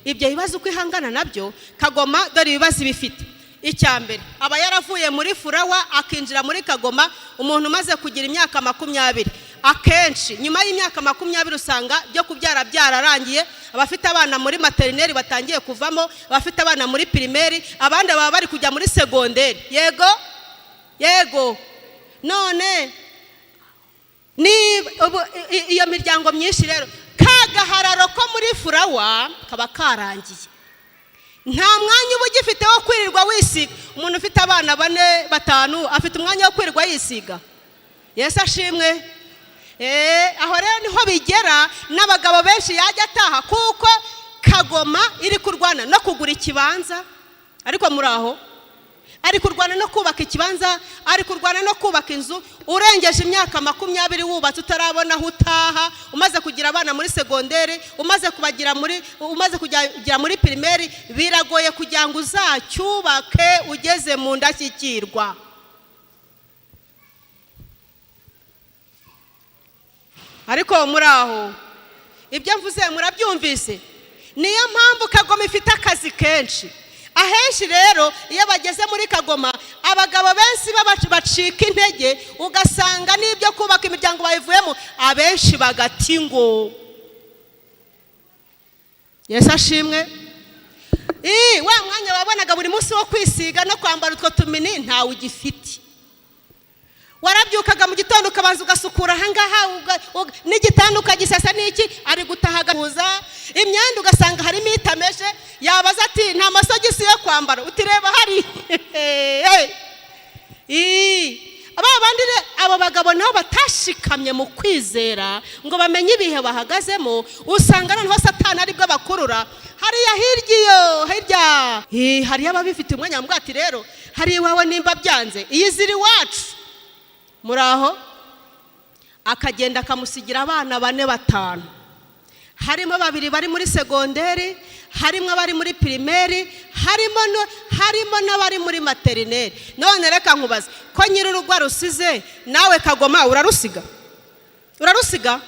S1: ibyo bibazo uko ihangana nabyo, kagoma dore ibibazo ibifite. Icya mbere, aba yaravuye muri furawa akinjira muri kagoma. Umuntu umaze kugira imyaka 20, akenshi nyuma y'imyaka 20 usanga byo kubyara byararangiye. Abafite abana muri maternelle batangiye kuvamo, abafite abana muri primaire, abandi baba bari kujya muri secondaire. Yego, yego. None iyo miryango myinshi rero, ka gahararo ko muri furawa kaba karangiye. Nta mwanya uba ugifite wo kwirirwa wisiga. Umuntu ufite abana bane, batanu, afite umwanya wo kwirirwa yisiga? Yesu ashimwe. Aho rero niho bigera n'abagabo benshi, yajya ataha, kuko kagoma iri kurwana no kugura ikibanza. Ariko muri aho, ari kurwana no kubaka ikibanza, ari kurwana no kubaka inzu. Urengeje imyaka 20 wubatse, utarabona aho utaha, umaze kugira abana muri secondaire, umaze kugera muri primaire, biragoye kugira ngo uzacyubake ugeze mu ndashyikirwa. Ariko muri aho, ibyo mvuze murabyumvise? Niyo mpamvu kagoma ifite akazi kenshi. Ahenshi rero iyo bageze muri kagoma Abagabo benshi bacika intege, ugasanga n'ibyo kubaka imiryango bayivuyemo, abenshi bagata ingo. Yesu ashimwe. Wa mwanya wabonaga buri munsi wo kwisiga no kwambara utwo tumini ntawe ugifite. Warabyukaga mu gitondo ukabanza ugasukura ahangaha, n'igitanda ukagisasa n'iki, ari gutaha agahuza imyenda, ugasanga harimo itameshe. Yabaza ati: "Nta masogisi yo kwambara?" Utireba hari aba bandi. Abo bagabo nabo batashikamye mu kwizera ngo bamenye ibihe bahagazemo, usanga noneho Satani aribwo bakurura hariya hirya, iyo hirya hariyo ababifite umwanya bamubwira ati: "Rero hari iwawe, nimba byanze iyi ziri iwacu." Muri aho akagenda akamusigira abana bane, batanu, harimo babiri bari muri segonderi, harimo abari muri pirimeri, harimo n'abari muri materineri. None reka nkubaze: ko nyir'urugo arusize, nawe kagoma urarusiga? Urarusiga?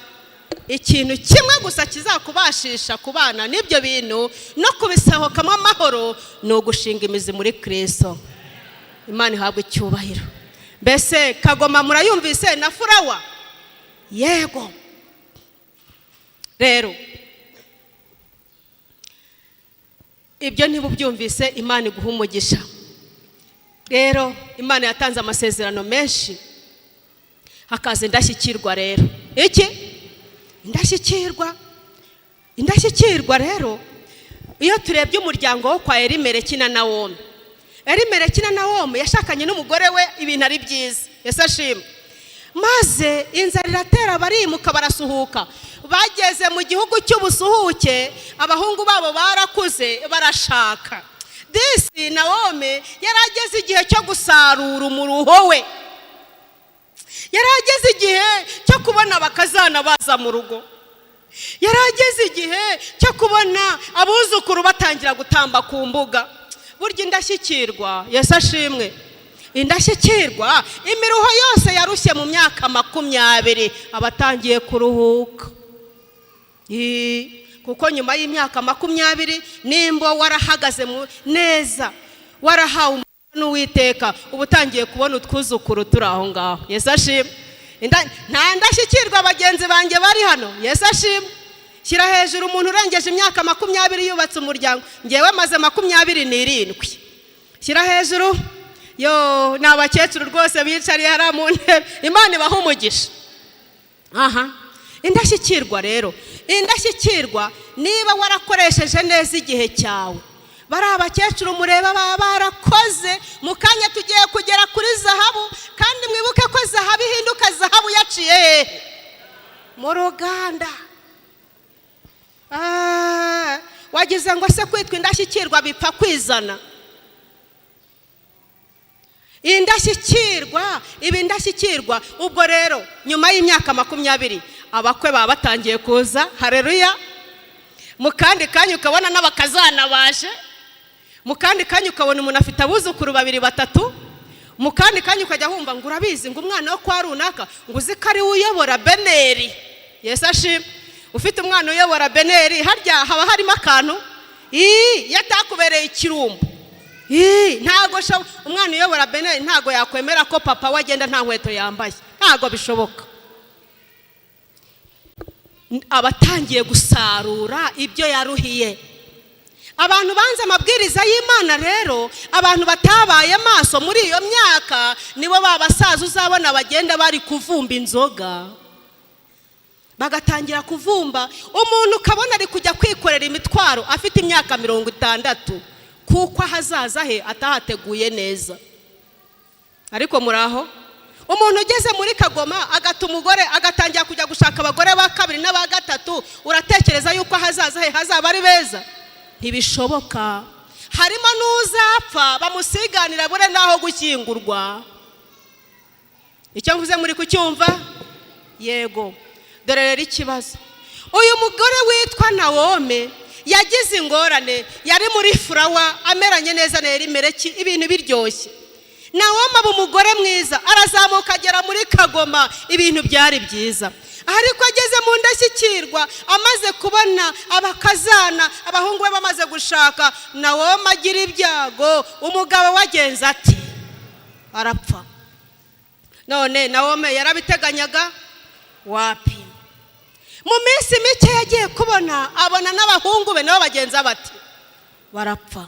S1: Ikintu kimwe gusa kizakubashisha kubana n'ibyo bintu no kubisohokamo amahoro ni ugushinga imizi muri Kirisito. Imana ihabwa icyubahiro. Mbese kagoma murayumvise na furawa? Yego. Rero ibyo niba ubyumvise, Imana iguha umugisha. Rero Imana yatanze amasezerano menshi, hakaza indashyikirwa. Rero iki? Indashyikirwa. Indashyikirwa rero, iyo turebye umuryango wo kwa Elimeleki na Nawomi, Elimeleki na Nawomi yashakanye n'umugore we, ibintu ari byiza. Yesu ashimwe. Maze inzara iratera, barimuka, barasuhuka. Bageze mu gihugu cy'ubusuhuke, abahungu babo barakuze, barashaka. Disi Nawomi yari ageze igihe cyo gusarura umuruho we, yari ageze igihe cyo kubona abakazana baza mu rugo, yari ageze igihe cyo kubona abuzukuru batangira gutamba ku mbuga. Burya indashyikirwa, Yesu ashimwe, indashyikirwa, imiruho yose yarushye mu myaka 20 aba atangiye kuruhuka. Kuko nyuma y'imyaka 20, nimba warahagaze neza, warahawe n'Uwiteka, uba utangiye kubona utwuzukuru turi aho ngaho. Yesu ashimwe. Nta ndashyikirwa bagenzi banjye bari hano? Yesu ashimwe. Shyira hejuru umuntu urengeje imyaka 20 yubatse umuryango. Ngewe maze 27. Shyira hejuru. Yo, ni abakecuru rwose bicariye hariya mu ntebe. Imana ibaha umugisha. Aha indashyikirwa rero, indashyikirwa, niba warakoresheje neza igihe cyawe, bari abakecuru mureba baba barakoze. Mu kanya tugiye kugera kuri zahabu, kandi mwibuke ko zahabu ihinduka zahabu yaciye hehe? Mu ruganda. Wagize ngo se kwitwa indashyikirwa bipfa kwizana? Indashyikirwa iba indashyikirwa. Ubwo rero nyuma y'imyaka 20 abakwe baba batangiye kuza. Hareruya! Mu kandi kanya ukabona n'abakazana baje, mu kandi kanya ukabona umuntu afite abuzukuru babiri, batatu, mu kandi kanya ukajya wumva ngo: "Urabizi," ngo, "umwana wo kwa runaka," ngo, "uzi ko ari we uyobora BNR?" Yesu ashimwe. Ufite umwana uyobora BNR, harya haba harimo akantu iyo atakubereye ikirumbo? Ntabwo umwana uyobora BNR ntabwo yakwemera ko papa we agenda nta nkweto yambaye, ntabwo bishoboka. Aba atangiye gusarura ibyo yaruhiye. Abantu banze amabwiriza y'Imana rero, abantu batabaye maso muri iyo myaka, nibo ba basaza uzabona bagenda bari kuvumba inzoga, bagatangira kuvumba. Umuntu ukabona ari kujya kwikorera imitwaro afite imyaka 60, kuko ahazaza he atahateguye neza. Ariko muri aho, umuntu ugeze muri kagoma agata umugore, agatangira kujya gushaka abagore ba kabiri n'aba gatatu, uratekereza yuko ahazaza he hazaba ari beza? Ntibishoboka. Harimo n'uzapfa bamusiganira, bure n'aho gushyingurwa. Icyo mvuze muri kucyumva? Yego. Dore rero ikibazo: uyu mugore witwa Nawome yagize ingorane. Yari muri furawa, ameranye neza na Elimeleki, ibintu biryoshye. Nawome aba umugore mwiza, arazamuka agera muri kagoma, ibintu byari byiza. Ariko ageze mu ndashyikirwa, amaze kubona abakazana, abahungu be bamaze gushaka, Nawome agira ibyago. Umugabo wagenze ati Arapfa. None Nawome yarabiteganyaga? Wapi. Mu minsi mike yagiye kubona, abona n'abahungu be nabo bagenza bati barapfa.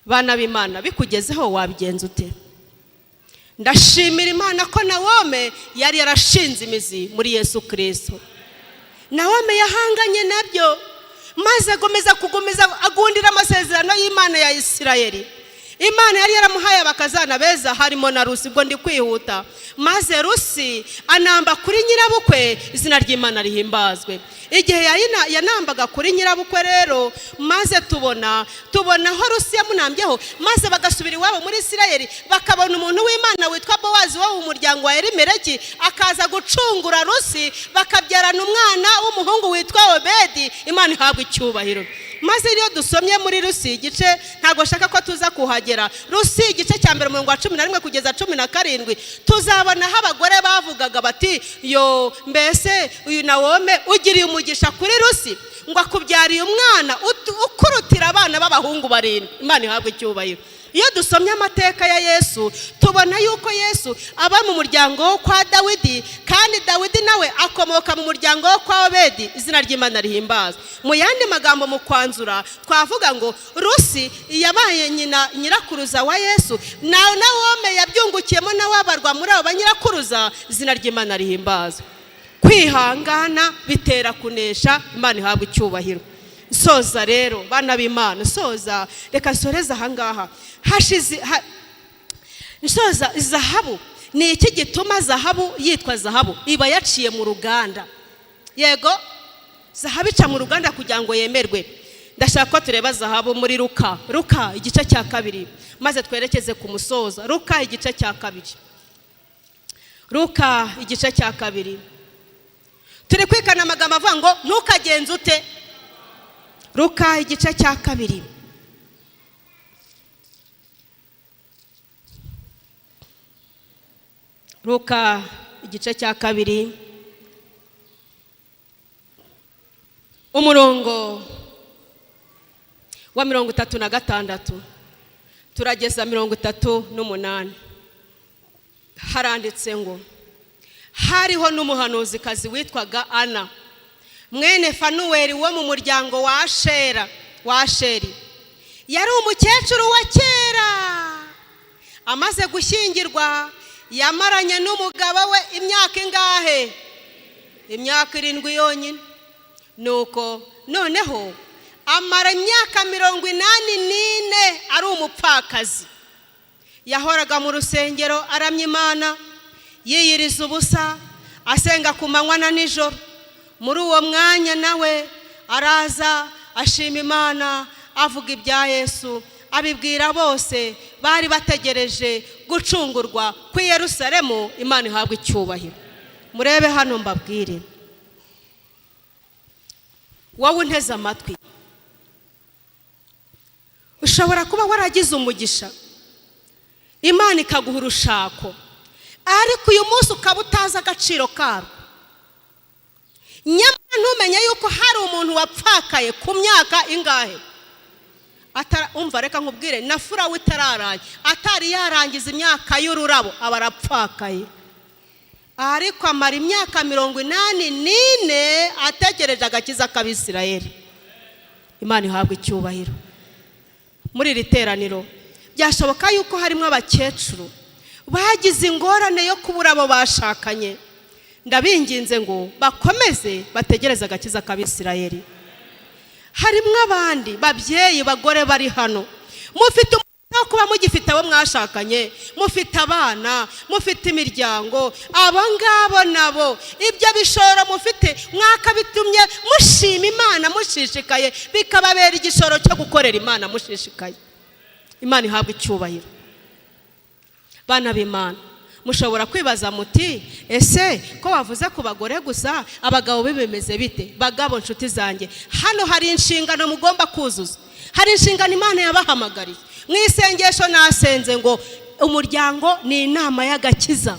S1: Bana b'Imana, bikugezeho wabigenza ute? Ndashimira Imana ko Nawome yari yarashinze imizi muri Yesu Kirisito. Nawome yahanganye nabyo, maze agomeza kugomeza agundira amasezerano y'Imana ya Isirayeli. Imana yari yaramuhaye abakazana beza, harimo na Rusi. Ubwo ndi kwihuta. Maze Rusi anamba kuri nyirabukwe, izina ry'Imana rihimbazwe. Igihe yanambaga kuri nyirabukwe rero, maze tubona aho Rusi yamunambyeho, maze bagasubira iwabo muri Isirayeli, bakabona umuntu w'Imana witwa Bowazi wo mu muryango wa Elimeleki, akaza gucungura Rusi, bakabyarana umwana w'umuhungu witwa Obedi. Imana ihabwa icyubahiro. Maze iyo dusomye muri Rusi igice, ntabwo nshaka ko tuza kuhagera, Rusi igice cya mbere, umurongo wa 11 kugeza 17, tuzabona aho abagore bavugaga bati: "Yo, mbese uyu Nawome ugiriye umugisha kuri Rusi, ngo akubyariye umwana ukurutira abana b'abahungu barindwi." Imana ihabwa icyubahiro. Iyo dusomye amateka ya Yesu, tubona yuko Yesu aba mu muryango wo kwa Dawidi, kandi Dawidi nawe akomoka mu muryango wo kwa Obedi. Izina ry'Imana rihimbazwa. Mu yandi magambo, mu kwanzura, twavuga ngo Rusi yabaye nyina, nyirakuruza wa Yesu, na Nawome yabyungukiyemo, nawe abarwa muri abo banyirakuruza. Izina ry'Imana rihimbazwa. Kwihangana bitera kunesha. Imana ihabwa icyubahiro. Soza rero, bana b'Imana, soza, reka nsoreze ahangaha. Hashize nsoza, zahabu ni iki gituma zahabu yitwa zahabu? Iba yaciye mu ruganda. Yego, zahabu ica mu ruganda kugira ngo yemerwe. Ndashaka ko tureba zahabu muri Luka, Luka igice cya 2, maze twerekeze ku musozo. Luka igice cya 2, Luka igice cya 2. Turi kwikana amagambo avuga ngo ntukagenze ute. Luka igice cya 2, Luka igice cya 2, umurongo wa 36 turageza 38. Haranditse ngo: "Hariho n'umuhanuzikazi witwaga Ana, mwene Fanuweli, wo mu muryango wa Ashera, wa Asheri. Yari umukecuru wa kera. Amaze gushyingirwa, yamaranye n'umugabo we imyaka ingahe? Imyaka 7 yonyine. Nuko noneho amara imyaka 84 ari umupfakazi. Yahoraga mu rusengero aramya Imana, yiyiriza ubusa, asenga ku manywa na nijoro. Muri uwo mwanya nawe araza ashima Imana, avuga ibya Yesu, abibwira bose bari bategereje gucungurwa ku Yerusalemu. Imana ihabwa icyubahiro." Murebe hano mbabwire, wowe unteze amatwi, ushobora kuba waragize umugisha, Imana ikaguha urushako, ariko uyu munsi ukaba utazi agaciro karwo. Nyamara ntumenye yuko hari umuntu wapfakaye ku myaka ingahe? Umva, reka nkubwire, na furawe itararangira, atari yarangiza imyaka y'ururabo, aba arapfakaye. Ariko amara imyaka 84 ategereje agakiza k'Abisirayeli. Imana ihabwa icyubahiro. Muri iri teraniro byashoboka yuko harimo abakecuru bagize ingorane yo kubura abo bashakanye. Ndabinginze ngo bakomeze bategereze agakiza k'Abisirayeli. Harimo abandi babyeyi, bagore bari hano, mufite umutima wo kuba mugifite abo mwashakanye, mufite abana, mufite imiryango. Abo ngabo nabo ibyo bishoro mufite mwakabitumye mushima Imana mushishikaye, bikababera igishoro cyo gukorera Imana mushishikaye. Imana ihabwa icyubahiro. Bana b'Imana, mushobora kwibaza muti: "Ese ko wavuze ku bagore gusa, abagabo bimeze bite?" Bagabo, nshuti zanjye, hano hari inshingano mugomba kuzuza, hari inshingano Imana yabahamagariye. Mu isengesho nasenze ngo umuryango ni inama y'agakiza.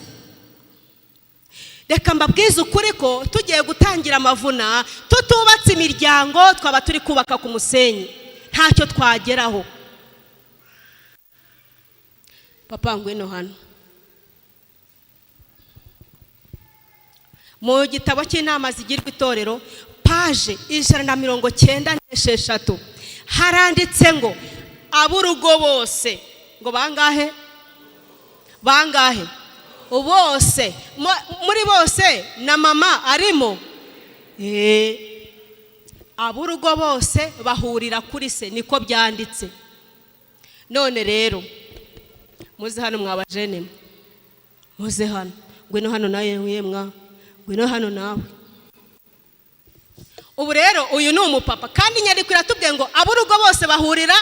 S1: Reka mbabwize ukuri ko tugiye gutangira amavuna tutubatse imiryango, twaba turi kubaka ku musenyi, ntacyo twageraho. Papa, ngwino hano. Mu gitabo cy'inama zigirwa itorero, paje 196, haranditse ngo ab'urugo bose, ngo bangahe? Bangahe? Bose. Muri bose na mama arimo. Ab'urugo bose bahurira kuri se, niko byanditse. None rero muze hano, mwabajene, muze hano. Ngwino hano nawe, yemwa, ngwino hano nawe. Ubu rero uyu ni umupapa, kandi inyandiko iratubwiye ngo ab'urugo bose bahurira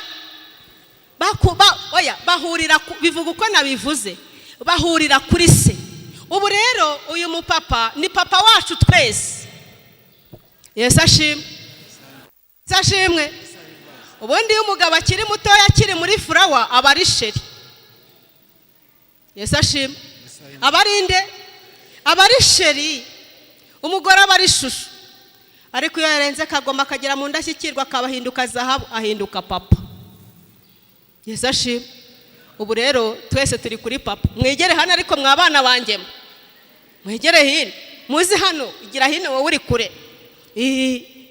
S1: oya, bahurira, bivuga uko nabivuze, bahurira kuri se. Ubu rero uyu mupapa ni papa wacu twese. Yesu ashimwe, Yesu ashimwe. Ubundi iyo umugabo akiri mutoya, akiri muri flower, aba ari chéri. Yesu ashimwe. Aba ari nde? Aba ari chéri. Umugore aba ari chouchou. Ariko iyo yarenze akagoma, akagera mu ndashyikirwa, akabahinduka zahabu, ahinduka papa. Yesu ashimwe. Ubu rero twese turi kuri papa. Mwegere hano, ariko mwa bana banjye mwegere hino, muzi hano, igira hino wowe uri kure.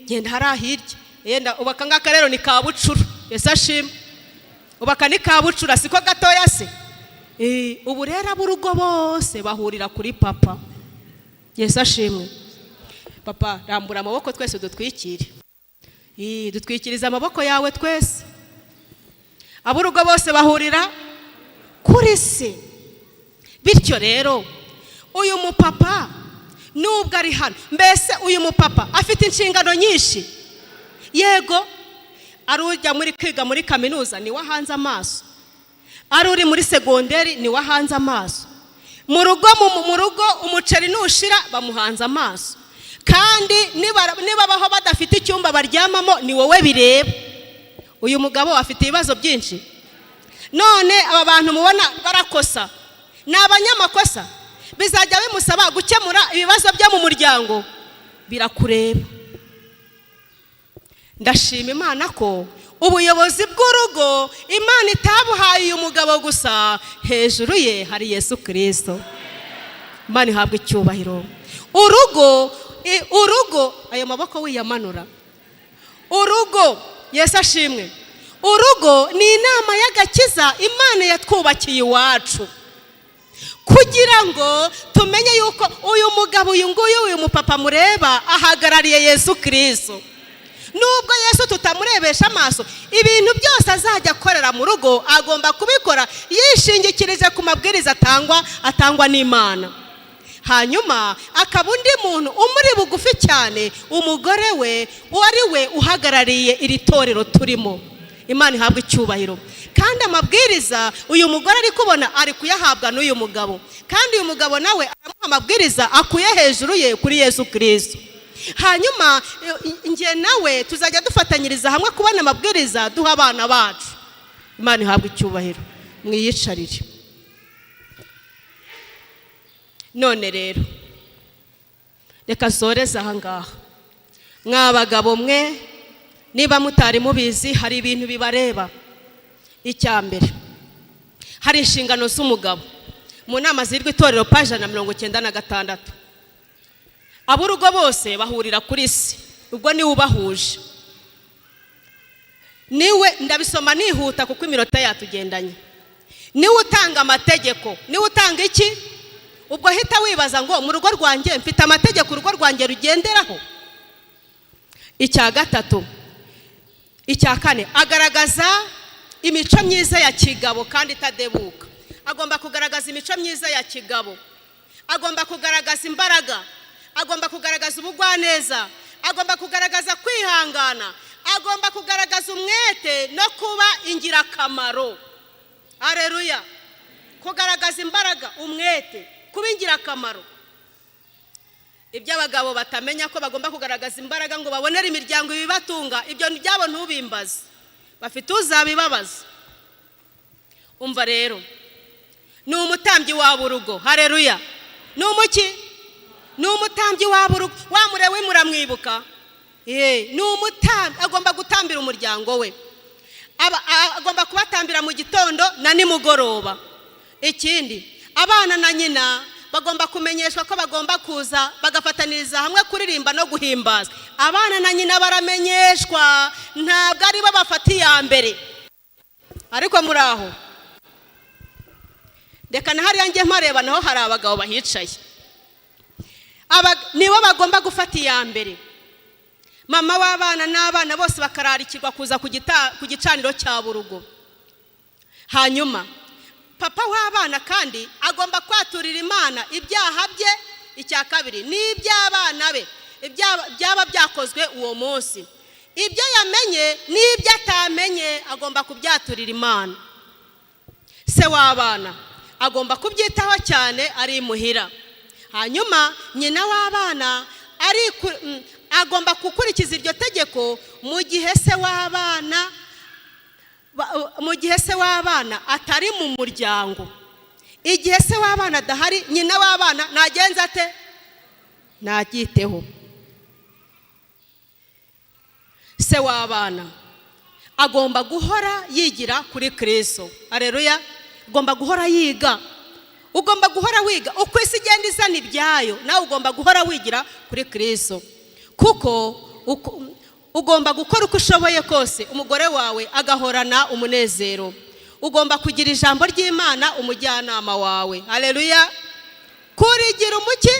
S1: Genda hariya hirya. Yenda ubu aka ngaka rero ni ka bucura. Yesu ashimwe. Ubu aka ni ka bucura, siko gatoya se? Ubu rero ab'urugo bose bahurira kuri papa. Yesu ashimwe. Papa, rambura amaboko twese dutwikire. Dutwikirize amaboko yawe twese. Ab'urugo bose bahurira kuri se. Bityo rero uyu mupapa nubwo ari hano, mbese uyu mupapa afite inshingano nyinshi. Yego, ari ujya muri kwiga muri kaminuza niwe ahanze amaso, ari uri muri segonderi niwe ahanze amaso. Mu rugo, mu rugo umuceri nushira bamuhanze amaso. Kandi nibabaho badafite icyumba baryamamo, ni wowe bireba. Uyu mugabo afite ibibazo byinshi. None aba bantu mubona barakosa, ni abanyamakosa. Bizajya bimusaba gukemura ibibazo byo mu muryango, birakureba. Ndashima Imana ko ubuyobozi bw'urugo Imana itabuhaye uyu mugabo gusa, hejuru ye hari Yesu Kirisito. Imana ihabwa icyubahiro. Urugo, urugo, ayo maboko wiyamanura. Urugo, Yesu ashimwe, urugo ni inama y'agakiza Imana yatwubakiye iwacu, kugira ngo tumenye yuko uyu mugabo, uyu nguyu, uyu mupapa mureba, ahagarariye Yesu Kirisito. Nubwo Yesu tutamurebesha amaso, ibintu byose azajya akorera mu rugo agomba kubikora yishingikirije ku mabwiriza atangwa n'Imana. Hanyuma akaba undi muntu umuri bugufi cyane, umugore we, uwo we uhagarariye iri torero turimo. Imana ihabwa icyubahiro. Kandi amabwiriza uyu mugore ari kubona, ari kuyahabwa n'uyu mugabo, kandi uyu mugabo nawe aramuha amabwiriza akuye hejuru ye kuri Yesu Kirisito. Hanyuma njye nawe tuzajya dufatanyiriza hamwe kubona amabwiriza duha abana bacu. Imana ihabwa icyubahiro. Mwiyicarire. None rero reka zoreze aha ngaha. Mwa bagabo mwe, niba mutari mubizi, hari ibintu bibareba. Icya mbere, hari inshingano z'umugabo. Mu nama zirwa itorero, paji 196, ab'urugo bose bahurira kuri se, ubwo niwe ubahuje, niwe. Ndabisoma nihuta kuko iminota yatugendanye. Niwe utanga amategeko. Niwe utanga iki? Ubwo ahita wibaza ngo mu rugo rwanjye mfite amategeko urugo rwanjye rugenderaho? Icya gatatu, icya kane, agaragaza imico myiza ya kigabo kandi itadebuka. Agomba kugaragaza imico myiza ya kigabo, agomba kugaragaza imbaraga, agomba kugaragaza ubugwaneza, agomba kugaragaza kwihangana, agomba kugaragaza umwete no kuba ingirakamaro. Areruya. Kugaragaza imbaraga, umwete, kuba ingirakamaro. Ibyo abagabo batamenya ko bagomba kugaragaza imbaraga ngo babonere imiryango ibibatunga, ibyo byabo ntubimbaze, bafite uzabibabaza. Umva rero, ni umutambyi waba urugo. Hareruya. Ni umuki? Ni umutambyi waba urugo. Wa murewe muramwibuka? Ni umutambyi, agomba gutambira umuryango we. Agomba kubatambira mu gitondo na nimugoroba. Ikindi, abana na nyina bagomba kumenyeshwa ko bagomba kuza bagafataniriza hamwe kuririmba no guhimbaza. Abana na nyina baramenyeshwa, ntabwo ari bo bafata iya mbere. Ariko muri aho, reka na hariya njye mpareba, naho hari abagabo bahicaye. Nibo bagomba gufata iya mbere. Mama w'abana n'abana bose bakararikirwa kuza ku gicaniro cya burugo. Hanyuma papa w'abana kandi agomba kwaturira Imana ibyaha bye, icya kabiri n'iby'abana be, byaba byakozwe uwo munsi, ibyo yamenye n'ibyo atamenye, agomba kubyaturira Imana. Se w'abana agomba kubyitaho cyane ari imuhira. Hanyuma nyina w'abana agomba gukurikiza iryo tegeko mu gihe se w'abana atari mu muryango. Igihe se w'abana adahari, nyina w'abana nagenza ate? Nabyiteho. Se w'abana agomba guhora yigira kuri Kristo. Areruya! Ugomba guhora yiga, ugomba guhora wiga uko isi igenda izana ibyayo. Nawe ugomba guhora wigira kuri Kristo, kuko ugomba gukora uko ushoboye kose umugore wawe agahorana umunezero. Ugomba kugira ijambo ry'Imana umujyanama wawe. Areruya! Kurigira umuki.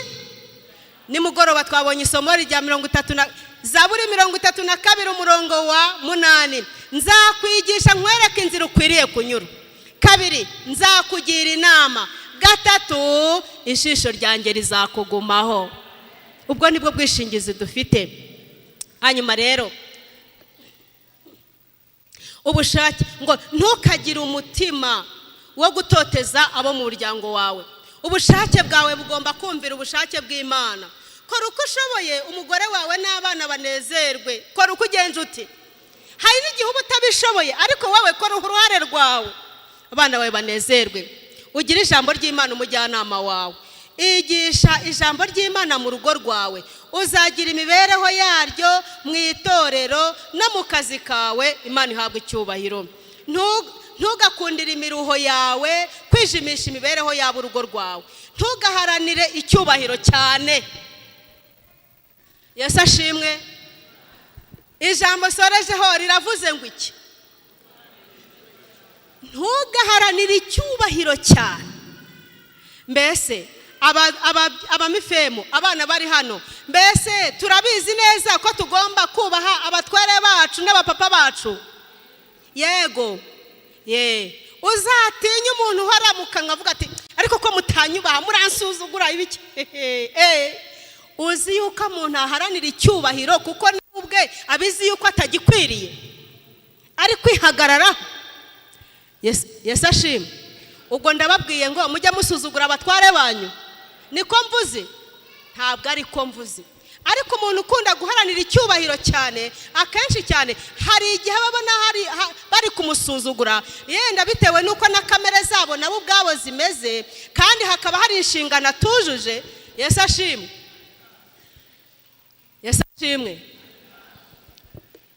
S1: Nimugoroba twabonye isomo rya 30 na Zaburi 32 umurongo wa 8: "Nzakwigisha nkwereke inzira ukwiriye kunyura. Kabiri, nzakugira inama. Gatatu, ijisho ryanjye rizakugumaho." Ubwo nibwo bwishingizi dufite. Hanyuma rero ubushake, ngo ntukagire umutima wo gutoteza abo mu muryango wawe. Ubushake bwawe bugomba kumvira ubushake bw'Imana. Kora uko ushoboye umugore wawe n'abana banezerwe. Kora uko ugenza uti. Hari n'igihe uba utabishoboye, ariko wowe kora uruhare rwawe, abana bawe banezerwe. Ugire ijambo ry'Imana umujyanama wawe. Igisha ijambo ry'Imana mu rugo rwawe, uzagira imibereho yaryo mu itorero no mu kazi kawe. Imana ihabwa icyubahiro. Ntugakundire imiruho yawe kwijimisha imibereho yaba urugo rwawe. Ntugaharanire icyubahiro cyane. Yesu ashimwe! Ijambo sorejeho riravuze ngo iki? Ntugaharanire icyubahiro cyane. Mbese abamifemu, abana bari hano, mbese turabizi neza ko tugomba kubaha abatware bacu n'abapapa bacu? Yego ye. Uzatinye umuntu uhora mu kanwa avuga ati: "Ariko ko mutanyubaha, muransuzugura ibiki?" Uzi yuko umuntu aharanira icyubahiro kuko nawe ubwe abizi yuko atagikwiriye, ari kwihagararaho. Yesu ashimwe! Ubwo ndababwiye ngo mujye musuzugura abatware banyu? Niko mvuze? Ntabwo ariko mvuze. Ariko umuntu ukunda guharanira icyubahiro cyane, akenshi cyane hari igihe babona bari kumusuzugura, yenda bitewe n'uko na kamere zabo nabo ubwabo zimeze, kandi hakaba hari inshingano atujuje. Yesu ashimwe! Yesu ashimwe!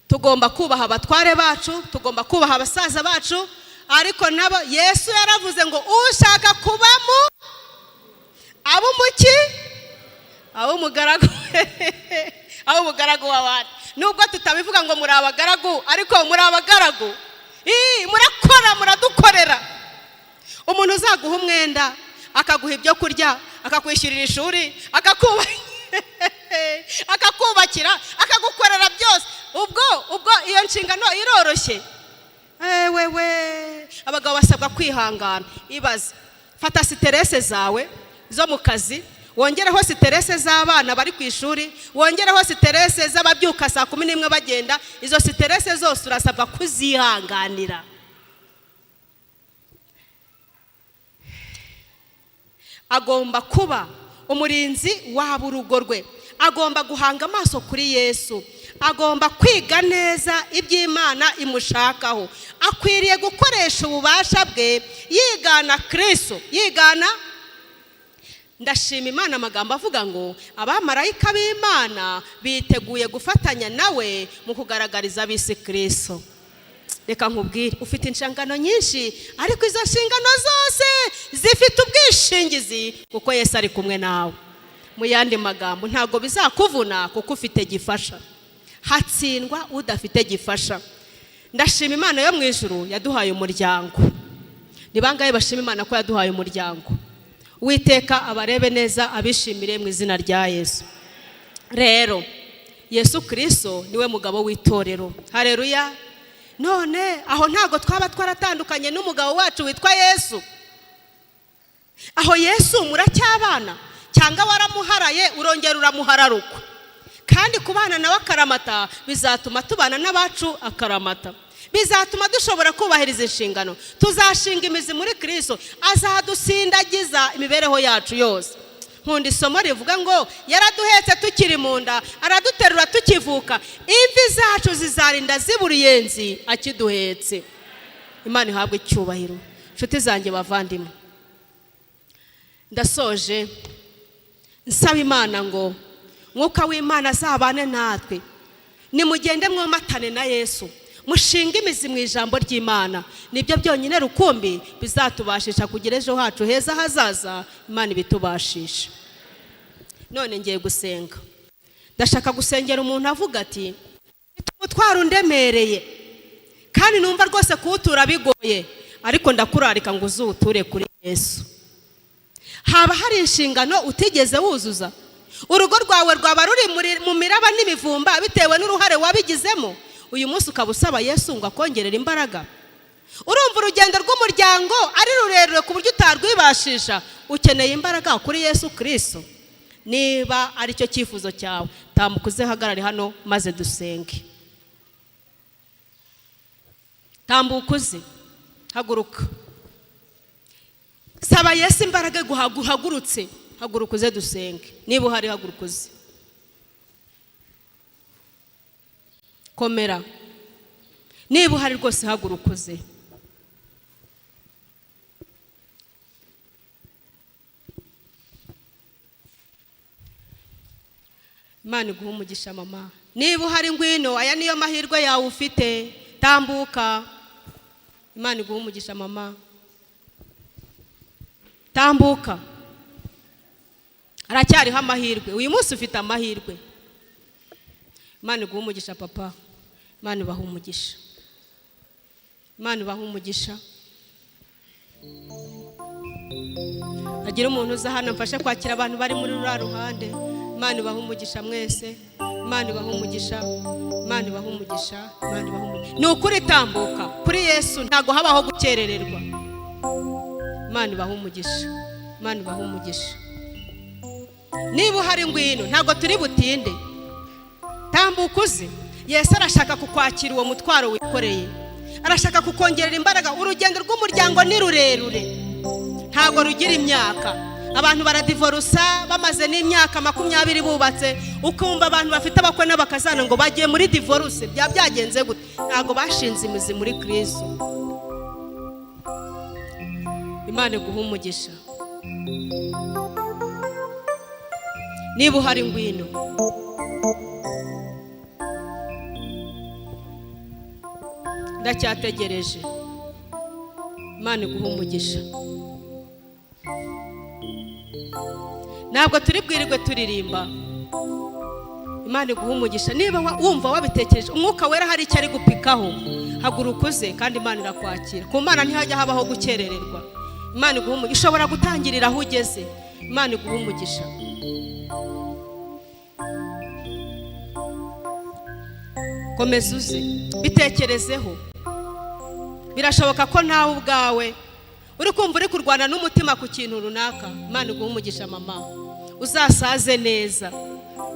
S1: Tugomba kubaha abatware bacu, tugomba kubaha abasaza bacu, ariko nabo Yesu yaravuze ngo ushaka kubamo ab'umuki, ab'umugaragu, ab'umugaragu w'abandi. Nubwo tutabivuga ngo muri abagaragu, ariko muri abagaragu. Murakora, muradukorera. Umuntu uzaguha umwenda, akaguha ibyo kurya, akakwishyurira ishuri, akakubakira, akagukorera byose, ubwo iyo nshingano iroroshye? Wewe, abagabo basabwa kwihangana. Ibaze, fata stress zawe zo mu kazi, wongereho stress z'abana bari ku ishuri, wongereho stress z'ababyuka saa 11 bagenda. Izo stress zose urasabwa kuzihanganira. Agomba kuba umurinzi waba urugo rwe, agomba guhanga amaso kuri Yesu, agomba kwiga neza iby'Imana imushakaho, akwiriye gukoresha ububasha bwe yigana Kristo, yigana. Ndashima Imana amagambo avuga ngo abamarayika b'Imana biteguye gufatanya nawe mu kugaragariza ab'isi Kristo. Reka nkubwire, ufite inshingano nyinshi, ariko izo nshingano zose zifite ubwishingizi kuko Yesu ari kumwe nawe. Mu yandi magambo, ntabwo bizakuvuna kuko ufite gifasha. Hatsindwa udafite gifasha. Ndashima Imana yo mu ijuru yaduhaye umuryango. Ni bangahe bashima Imana ko yaduhaye umuryango? Uwiteka abarebe neza, abishimire mu izina rya Yesu. Rero Yesu Kirisito niwe mugabo w'itorero. Hareruya! None aho ntabwo twaba twaratandukanye n'umugabo wacu witwa Yesu? Aho Yesu muracyabana, cyangwa waramuharaye urongera uramuhararukwa? Kandi kubana nawe akaramata bizatuma tubana n'abacu akaramata, bizatuma dushobora kubahiriza inshingano. Tuzashinga imizi muri Kirisito, azadusindagiza imibereho yacu yose. Nkunda isomo rivuga ngo yaraduhetse tukiri mu nda, araduterura tukivuka, imvi zacu zizarinda zibura uruyenzi akiduhetse. Imana ihabwe icyubahiro. Inshuti zanjye, bavandimwe, ndasoje nsaba Imana ngo Mwuka w'Imana azabane natwe. Nimugende mwomatane na Yesu, mushinge imizi mu ijambo ry'Imana. Nibyo byonyine rukumbi bizatubashisha kugira ejo hacu heza hazaza. Imana ibitubashisha. None ngiye gusenga. Ndashaka gusengera umuntu avuga ati: "Umutwaro undemereye kandi numva rwose kuwutura bigoye," ariko ndakurarika ngo uzuwuture kuri Yesu. Haba hari inshingano utigeze wuzuza? Urugo rwawe rwaba ruri mu miraba n'imivumba bitewe n'uruhare wabigizemo. Uyu munsi ukaba usaba Yesu ngo akongerere imbaraga. Urumva urugendo rw'umuryango ari rurerure ku buryo utarwibashisha. Ukeneye imbaraga kuri Yesu Kirisito. Niba aricyo cyifuzo cyawe, tambuka uze hagarare hano maze dusenge. Tambuka uze, haguruka, saba Yesu imbaraga guhagurutse. Haguruka uze dusenge. Niba uhari, haguruka uze. Komera. Niba uhari rwose, haguruka uze. Imana iguha umugisha, mama. Niba uhari, ngwino. Aya niyo mahirwe yawe ufite, tambuka. Imana iguha umugisha, mama. Tambuka, haracyariho amahirwe. Uyu munsi ufite amahirwe. Imana iguha umugisha, papa. Imana ibaha umugisha. Imana ibaha umugisha. Hagira umuntu uza hano mfashe kwakira abantu bari muri ruriya ruhande. Imana ibaha umugisha mwese. Imana ibaha umugisha. Imana ibaha umugisha. Imana ibaha umugisha. Ni ukuri, tambuka. Kuri Yesu ntabwo habaho gukerererwa. Imana ibaha umugisha. Imana ibaha umugisha. Niba uhari, ngwino, ntabwo turi butinde. Tambuka uze. Yesu arashaka kukwakira uwo mutwaro wikoreye, arashaka kukongerera imbaraga. Urugendo rw'umuryango ni rurerure, ntabwo rugira imyaka. Abantu baradivorusa bamaze n'imyaka 20 bubatse, ukumva abantu bafite abakwe n'abakazana ngo bagiye muri divorce. Byaba byagenze gute? Ntabwo bashinze imizi muri Kristo. Imana iguha umugisha. Niba uhari, ngwino. Ndacyategereje. Imana iguha umugisha. Ntabwo turi bwirirwe turirimba. Imana iguha umugisha. Niba wumva wabitekereje, Umwuka Wera hari icyo ari gupikaho, haguruka uze, kandi Imana irakwakira. Ku Mana ntihajya habaho gukerererwa. Imana iguha umugisha. Ushobora gutangirira aho ugeze. Imana iguha umugisha. Komeza uze, bitekerezeho. Birashoboka ko nawe ubwawe uri kumva uri kurwana n'umutima ku kintu runaka. Imana iguha umugisha, mama. Uzasaze neza.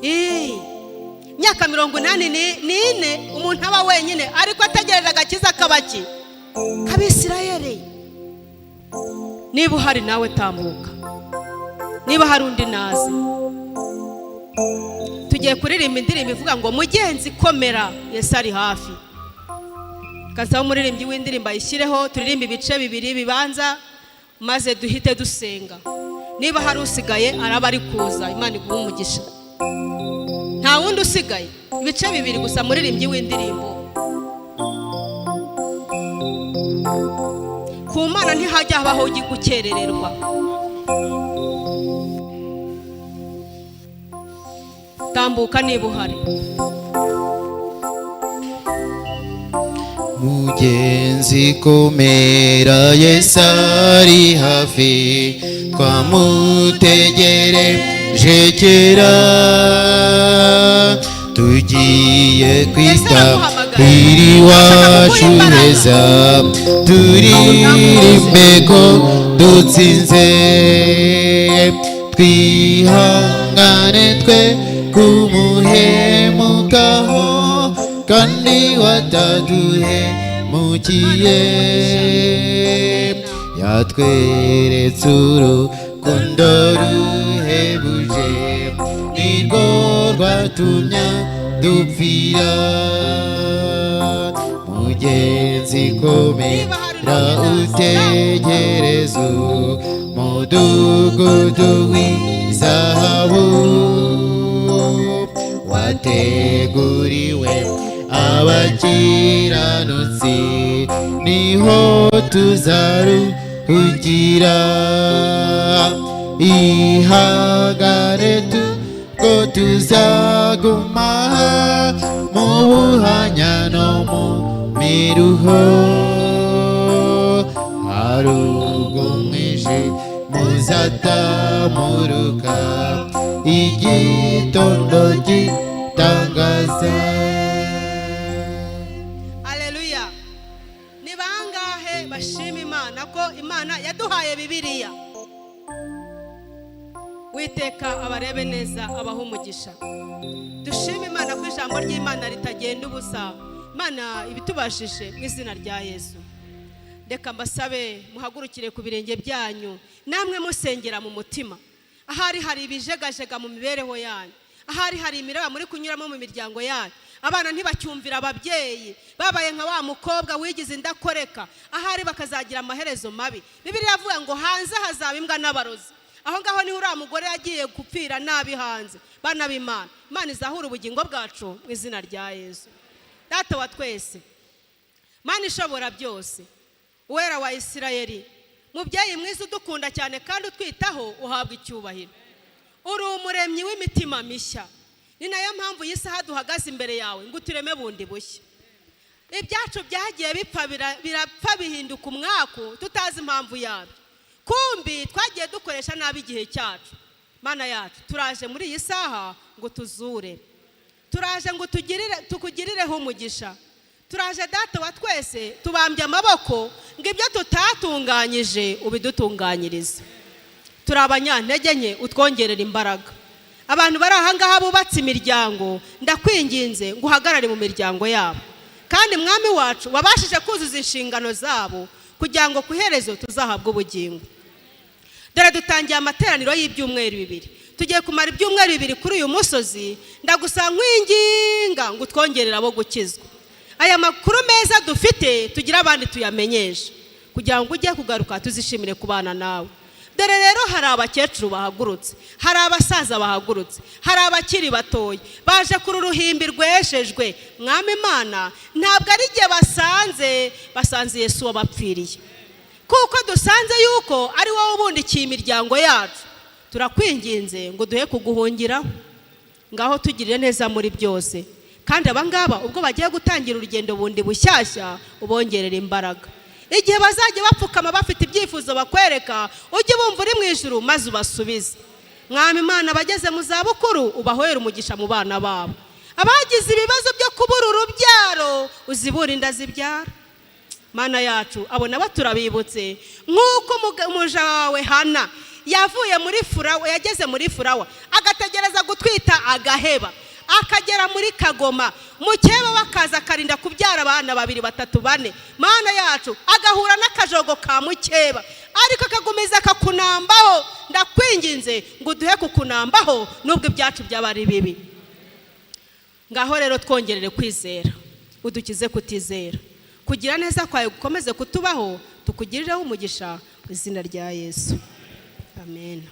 S1: Imyaka 84 umuntu aba wenyine, ariko ategereje agakiza k'abaki k'Abisirayeli. Niba uhari nawe, tambuka. Niba hari undi nazi, tugiye kuririmba indirimbo ivuga ngo "Mugenzi komera, Yesu ari hafi." Kasaba umuririmbyi w'indirimbo ayishyireho, turirimbe ibice bibiri bibanza maze duhite dusenga. Niba hari usigaye, araba ari kuza. Imana iguha umugisha. Nta wundi usigaye, ibice bibiri gusa. Muririmbyi w'indirimbo. Ku Mana ntihajya habaho gukerererwa. Tambuka niba uhari.
S2: Mugenzi komera, Yesu ari hafi, twamutegereje kera, tugiye kwita iwacu heza, turirimbe ko dutsinze, twihangane twe kumuhemukaho, kandi wataduhemukiye, yatweretse urukundo ruhebuje, nirwo rwatumye dupfira. Mugenzi komera, utegereze umudugudu w'izahabu wateguriwe abakiranutsi, niho tuzaruhugira. Ihangane ko tuzaguma mu buhanya no mu miruho, hari ubwo umwijima uzatamuruka, igitondo gitangaza.
S1: Aleluya! Ni bangahe bashima Imana ko Imana yaduhaye Bibiliya? Witeka abarebe neza, abaha umugisha. Dushime Imana ko ijambo ry'Imana ritagenda ubusa. Imana ibitubashije mu izina rya Yesu. Reka mbasabe muhagurukire ku birenge byanyu, namwe musengera mu mutima. Ahari hari ibijegajega mu mibereho yanyu, ahari hari imiraba muri kunyuramo mu miryango yanyu, abana ntibacyumvira ababyeyi, babaye nka wa mukobwa wigize indakoreka, ahari bakazagira amaherezo mabi. Bibiliya iravuga ngo hanze hazaba imbwa n'abarozi. Aho ngaho niho uriya mugore yagiye gupfira nabi hanze. Bana b'Imana, Imana izahura ubugingo bwacu mu izina rya Yesu. Data wa twese, Mana ishobora byose, Uwera wa Isirayeli, mubyeyi mwiza udukunda cyane kandi utwitaho, uhabwa icyubahiro. Uri umuremyi w'imitima mishya, ni nayo mpamvu iyi saha duhagaze imbere yawe ngo utureme bundi bushya. Ibyacu byagiye bipfa, birapfa, bihinduka umwaku tutazi impamvu yabyo, kumbi twagiye dukoresha nabi igihe cyacu. Mana yacu, turaje muri iyi saha ngo tuzure, turaje ngo tukugirireho umugisha. Turaje Data wa twese, tubambye amaboko ngo ibyo tutatunganyije ubidutunganyirize. Turi abanyantege nke, utwongerera imbaraga. Abantu bari aha ngaha bubatse imiryango, ndakwinginze ngo uhagarare mu miryango yabo, kandi Mwami wacu wabashije kuzuza inshingano zabo kugira ngo ku iherezo tuzahabwe ubugingo. Dore dutangiye amateraniro y'ibyumweru 2, tugiye kumara ibyumweru 2 kuri uyu musozi. Ndagusaba nkwinginga ngo utwongerere abo gukizwa. Aya makuru meza dufite tugire abandi tuyamenyeshe, kugira ngo ujye kugaruka tuzishimire kubana nawe. Dore rero hari abakecuru bahagurutse, hari abasaza bahagurutse, hari abakiri batoya baje kuri uruhimbi rweshejwe. Mwami Imana, ntabwo ari igihe basanze, basanze Yesu wabapfiriye, kuko dusanze yuko ari wowe ubundikiye imiryango yacu. Turakwinginze ngo duhe kuguhungiraho, ngaho tugirire neza muri byose. Kandi abangaba ubwo bagiye gutangira urugendo bundi bushyashya, ubongerera imbaraga. Igihe bazajya bapfukama bafite ibyifuzo bakwereka, ujye bumva uri mu ijuru maze ubasubize. Mwami Imana, abageze mu zabukuru ubahwere umugisha mu bana babo. Abagize ibibazo byo kubura urubyaro uzibure inda zibyara. Mana yacu, abo nabo turabibutse, nk'uko umuja wawe Hana yavuye muri Furawa, yageze muri Furawa agategereza gutwita agaheba, akagera muri Kagoma, mukeba bakaza akarinda kubyara abana 2 3 4. Mana yacu, agahura n'akajogo ka mukeba, ariko akagumiza akakunambaho. Ndakwinginze ngo uduhe kukunambaho nubwo ibyacu byaba ari bibi. Ngaho rero twongerere kwizera, udukize kutizera, kugira neza kwawe gukomeze kutubaho, tukugirireho umugisha mu izina rya Yesu, amen.